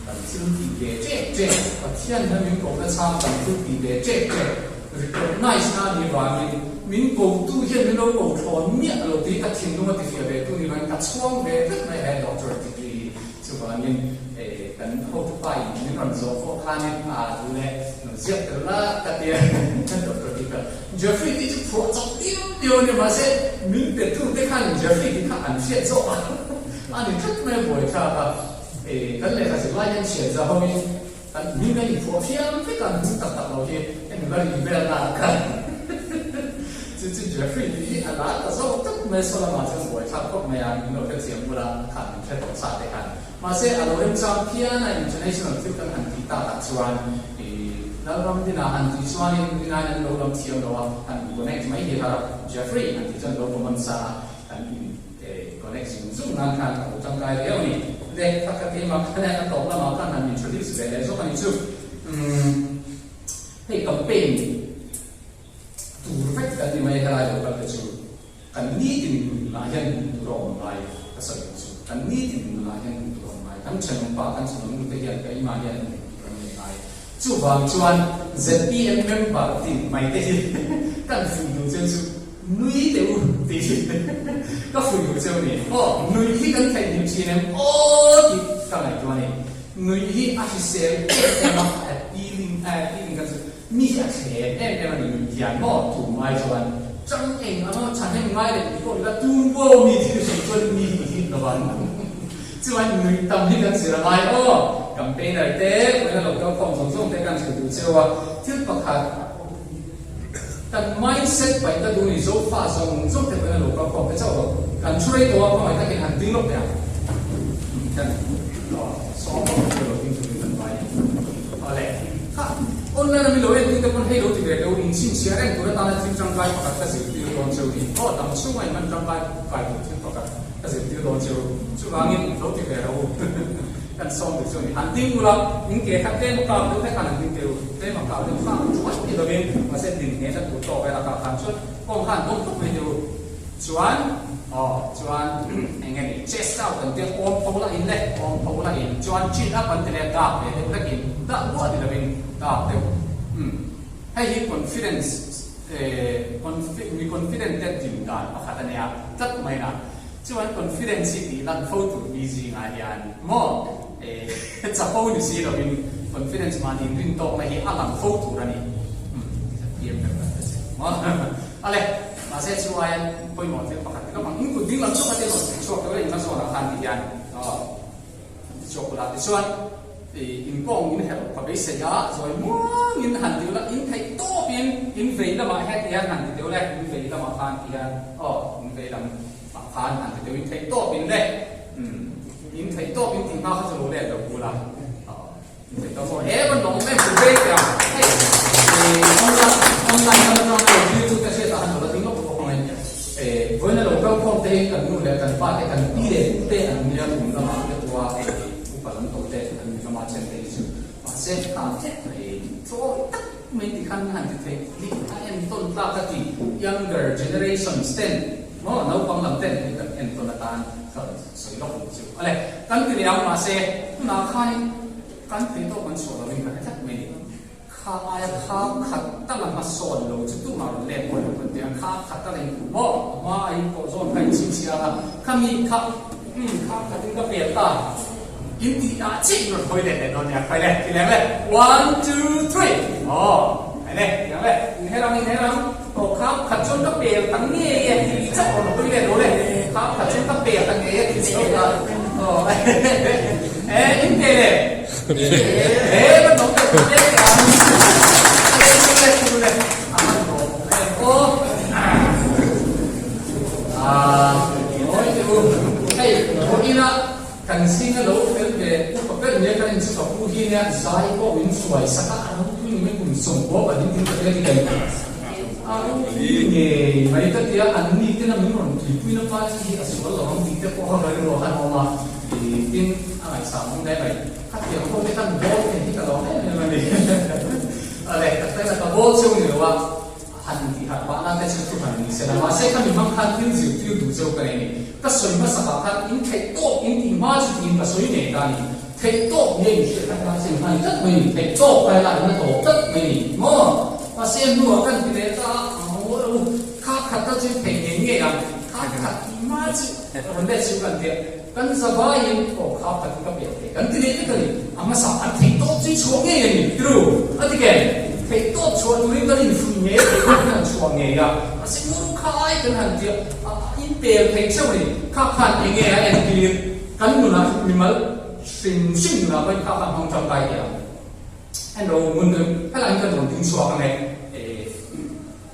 kan thil tih ve tep tep, Pathian hian min kohna chhang kan thil tih ve tep tep. Recognize na ni vangin min kotu hian min lo ko thlawn miah lo tih ka thinlung a tifiah ve tu ni vangin ka chhuang ve vek mai he doctorate degree hi. Chuvangin kan hotupa in min rawn zawh pawh khanin a duh leh lo ziak tel la ka tia kan doctor tih kha Jeffrey tih chu phuah chawp liau liau a ni mahse min pe tu te khan Jeffrey tih kha an hriat zawk a a ni tlat mai a buaithlak a kan lehkha zirlai hian chhiat za ho in Kan hming a inphuah fiam vek a, an hming tak tak lo hi hemi la ri vel na ah khan chu chu Jeffrey tih hi a lar ta zawk tak mai saw lamah chuan buaithlak khawp mai a, min lo hrethiam bula khan min hre tawh sa te khan. Mahse a lo remchang phian a, international thil kan han tih tak ah chuan ih Lalram dinah han tih chuanin rinaiin an lo lam thiam lo a, han in connect mai hi har a, Jeffrey han tih chuan lo common sa a, kan in. connect zung zung nan khan a lo tangkai viau a ni. Le kha kha keimah khan hian a tawp lamah khan han introduce ve leh zawk a ni chu. Umm hei campaign tur vek kan ni mai helai lo kal te chu kan nitin nunah hian hmuh tur a awm ngai ka sawi ang chu. Kan nitin nunah hian hmuh tur a awm ngai. Kan thenawmpa kan thenawm nu te hian keimah hian hmuh tur an nei ngai. Chuvang chuan zpm member tin mai te hi kan fuih duh cheu chu nui teh u tih hi ka fuih duh cheu a ni. Aw nui hi kan theih hlim thin em aw tih ka ngaihtuah a ni. Nui hi a hrisel em em a, appealing appealing kan sawi mi hi a thlem em em a ni nui hian maw tum ai chuan chang eng ang a thahnem ngai leh tih pawh ila tun buau mi thil hrilh chuan mi hi hit lo vang. Chuan nui tam hi kan zir a ngai aw. Campaigner te, vawiina lo kal khawm zawng zawng te kan hrilh duh cheu a, thil pakhat kan mindset paih ta duh ni Zofa zawng zawng te vawiina lo kal khawm te chauh lo kan thu rei tawh a, khawngaih takin han ding lawk teh ang. Kan sawm lawk ang chu lo ding turin kan vai a ni. Awle, kha online a mi lo en tu te pawn hei lo ti ve teh u, inchhinchhiah reng tur atana thil tangkai pakhat ka zirtir dawn cheu ni. Aw, dam chhunga in hman tangkai kai tur thil pakhat. Ka zirtir dawn chu chuvangin lo ti ve ro u kan sawm duh chu a ni. Han ding ula in ke kha tlem a kap deuh hlek khan han ding teh u, tlem a kap deuh kha chuan ti lovin mahse din ngheh na tur tawk vel a kah khan chuan kawng khan dawm tawp mai teh u. Chuan aw chuan eng nge ni chest out an tia awm tho lah in le awm tho lah in chuan chin up an ti leh dak ve deuh hlek in dah buah ni lovin dak deuh umm hei hi confidence Mi confident te din dan pakhat a nia tlat mai na. Chuan confidence hi tih lan fo tur mi zingah hian maw chapo ni si lovin confidence mahni inrin tawkna hi a lang fo tur a ni. Thiam ber kan ta che maw. Ale, mahse chu aia pawimawh thil pakhat ti lawk ang. In kut ding lam chauh a te rawn chhuak tawh e in hmazawnah khan ti hian aw. Tichuak ula tichuan in kawng in herh ka beisei a, zawi muangin han ti ula, in theih tawpin in vei lamah heti hian han ti deuh le, in vei lamah khan ti hian aw, in vei lam ah khan han ti deuh, in theih tawpin le, umm in theih tawpin tih hma kha chu lo let lo bula aw, in theih tawp maw, he van lawm em chu vei teh ang, hei online online lam atanga lo thlir chu ka hriat ah han lo la ding lawk bawk ang e. Vawiina lo kal khawm te hi kan nu leh kan pa te, kan pi leh pu te an nia kum lamah te pawha upa lam tawh te an ni hlawm a then te hi chu mahse khan thlek mai tlawi tak mai ti khan han ti thei hi a entawn tlak a ti younger generations ten maw naupang lam ten hei kan entawn atan ka rawn sawi lawk ang chu ale kan ti leh ang mahse tunah khanin kan thei tawk kan chhuah lovin ka hre tlat mai ni. Kha aia kha khat tal a hmasawn lo chu tumah rawn let pawh lo kan ti a, kha khat tal a inphu maw? A hma a inpawh zawn kha inchhinchhiah a, khami kha umm kha khatin ka pel ta in tih ah chiah in rawn hawi let leh dawn nia, khai le ti leng le one two three aw khai le ti ang le inher ang inher ang aw kha khat chuan ka pel ta ngei e tih chauh rawn hawi let lo le kha khat chuan ka pel ta ngei e tih chauh kha aw e in pel e. Kan zinga lo fel ve upa ber nia kan inchhuka pu hi nia zai pawh min hruai sak a, a ropui ni mai kum sawmkua pahnih tin ka tia ni kan a ropui ngei mai ka tia an ni tena min rawn tuipuina party hi a sual lo ang tih te pawh a rilru a han awm a. Tin, a ngaihsam awm hle mai. Ka thiam ho te khan ball thei hi ka lawm em em a ni. Awle, ka hre la, ka ball cheu ni lo a, han tih harh pah nan te chu thu han ni se la. Mahse kha mi hmang khan thil zirtir duh cheu ka nei a ni. Ka sawi hmasakah khan in theih tawp in tih hma chu tiin ka sawi ngei ta a ni. Theih tawp nge in hriat khan khan chin hman tlat mai a ni. Theih tawp kai la in a tawp tlat mai a ni. Maw? Mahse hnuah kan ti leh ta a, kha khat ta chu theih ngei ngei ang. Kha khat tih hma chu rawn let chu kan ti a. Kan zavaiin aw kha khat hi ka pek thei kan ti leh vek a ni. A hmasa an theih tawp chu i chhuah ngei a ni tiru a ti ke. Theih tawp chhuah turin kan infuih ngei a, theih tawp kan han chhuah ngei a. Mahse muru kha ai kan han ti a, a inpel thei cheu a ni. Kha khan eng nge a entir kan nunah mimal hrim hrim nunah pawhin kha khan hmang tangkai teh ang. Hello ngun deuh helai hi kan rawn ding chhuak ang e.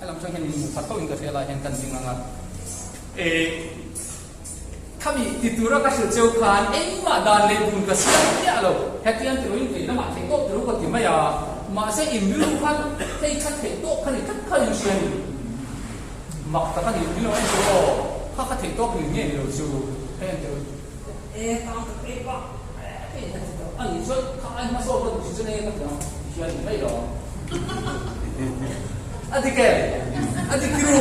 Helam chuan hian min hmu khat tawhin ka hria lai hian kan ding ang a. Khami ti tura ka hrilh cheu khan engmah dan leh dun ka siam miah lo. Hetiang ti loin vei lamah theih tawp ti lo ka ti mai a, mahse in rilru khan hei kha theih tawp kha ni tlat kha in hria ni. Mak tak a ni, min lo en chu aw, kha kha theih tawp ni nge ni lo chu. Heng te e tang tak e pa e ka ti tawh a nih chuan kha ai hma zawk ka duh si chuan enge ka ti ang ti hian ni mai lo ang. A dik em? A dik ru.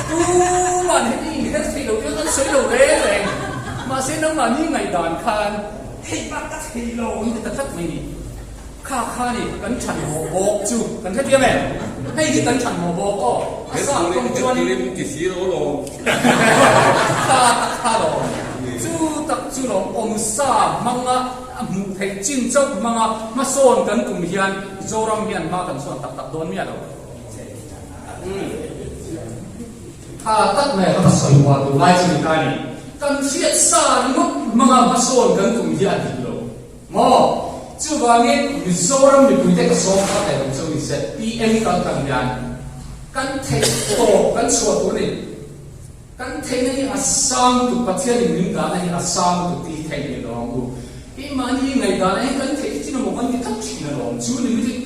Tuman heti inher thei lo te an sawi lo reng reng. Mahse nangmahni ngaihdan khan hei bak ka thei lo ang ti ta tlat mai ni. Kha kha ni kan than mawh bawk chu kan hrethiam em? Hei hi kan than mawh bawk aw. A sa kawng chuanin. He turin ti si lo lawm. Kha tak kha lawm. Chu tak chu lawm awmsa hmanga a hmuh theih chin chauh hmanga hmasawn kan tum hian Zoram hian hma kan sawn tak tak dawn miah lo. Kha tak mai a ka sawi hual tur lai chu ni ta ni. Kan hriat sa ringawt hmanga hmasawn kan tum hi a dik lo. Maw? Chuvangin Mizoram mipuite ka sawm kha leh ang chu ni ZPM kal tlang hian kan theih tawp kan chhuah tur a ni. Kan theihna hi a sang tuk, Pathianin min dahna hi a sang tuk tih hi theih ni lo ang u. Keimahni ngaihdanah hian kan theih chin emaw kan ti tlat thin alawm. Chu ni mitin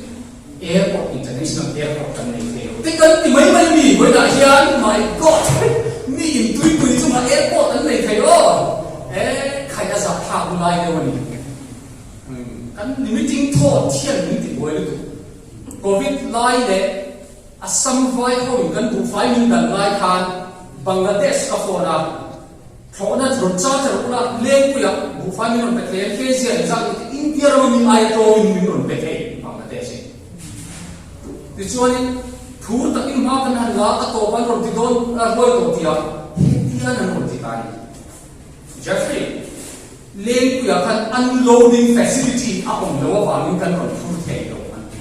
airport, international airport kan nei thei lo te kan ti mai mai mi vawiinah hian my God mi intuipui chungah airport an nei thei aw. Eh khai a zah thlak lai deuh a ni. Kan limiting thought hian min ti buai lutuk. Covid lai leh Assam vai ho in kan buhfai min dan lai khan Bangladesh ka phone a, thlawhna rawn charter ula Lengpuiah buhfai min rawn pe thei a, Kezia in zat in India rama mi aia tlawmin min rawn pe thei Bangladesh in. Tichuanin phur takin hma kan han la a tawp an rawn ti dawn ruai tawh tia hetian an rawn ti ta a ni. Jeffrey, Lengpuiah khan unloading facility a awm lo avangin kan rawn phur thei lo an ti.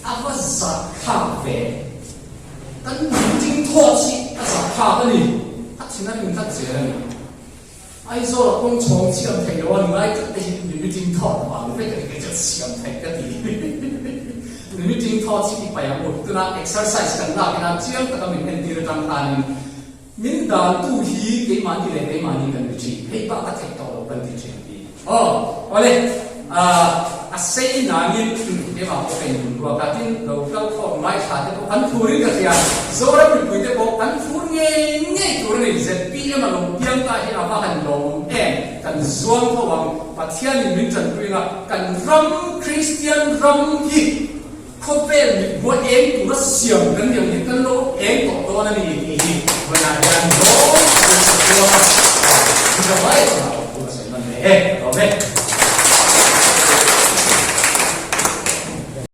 A va zahthlak ve. Kan meeting thoughts hi a zahthlak a ni. A thin a rim tlat zel a ni. Aizawl a kawng chhawng siam thei lo a ni ngai tlat te hi mi meeting thought vang vek a ni kei chuan siam thei ka ti. Mi meeting thoughts hi i paih ang u. Tunah exercise kan lak ina chiang taka min entir atang khanin Min dantu hi keimahni leh keimahni kan ni thin, hei bak a theih tawh lo kan ti thin ti. Aw, awle, a sei nangin keimah pawh ka inhmun ruak a, tin lo kal khawm ngaithla te pawh kan phurin ka hria, Zoram mipui te pawh kan phur ngei ngei tur a ni, ZPM a lo piang ta hi a va han lawmawm em, kan zuam tho ang, Pathianin min tanpui anga kan ram Kristian ram hi, Khawvel mit hmuah eng tura siam kan ni ang hi kan lo eng tawh dawn a ni tih hi vawiinah hian lawm takin ka puang a, Mizoram ai chuan a awm tur a sawi hman ve e, ka lawm e.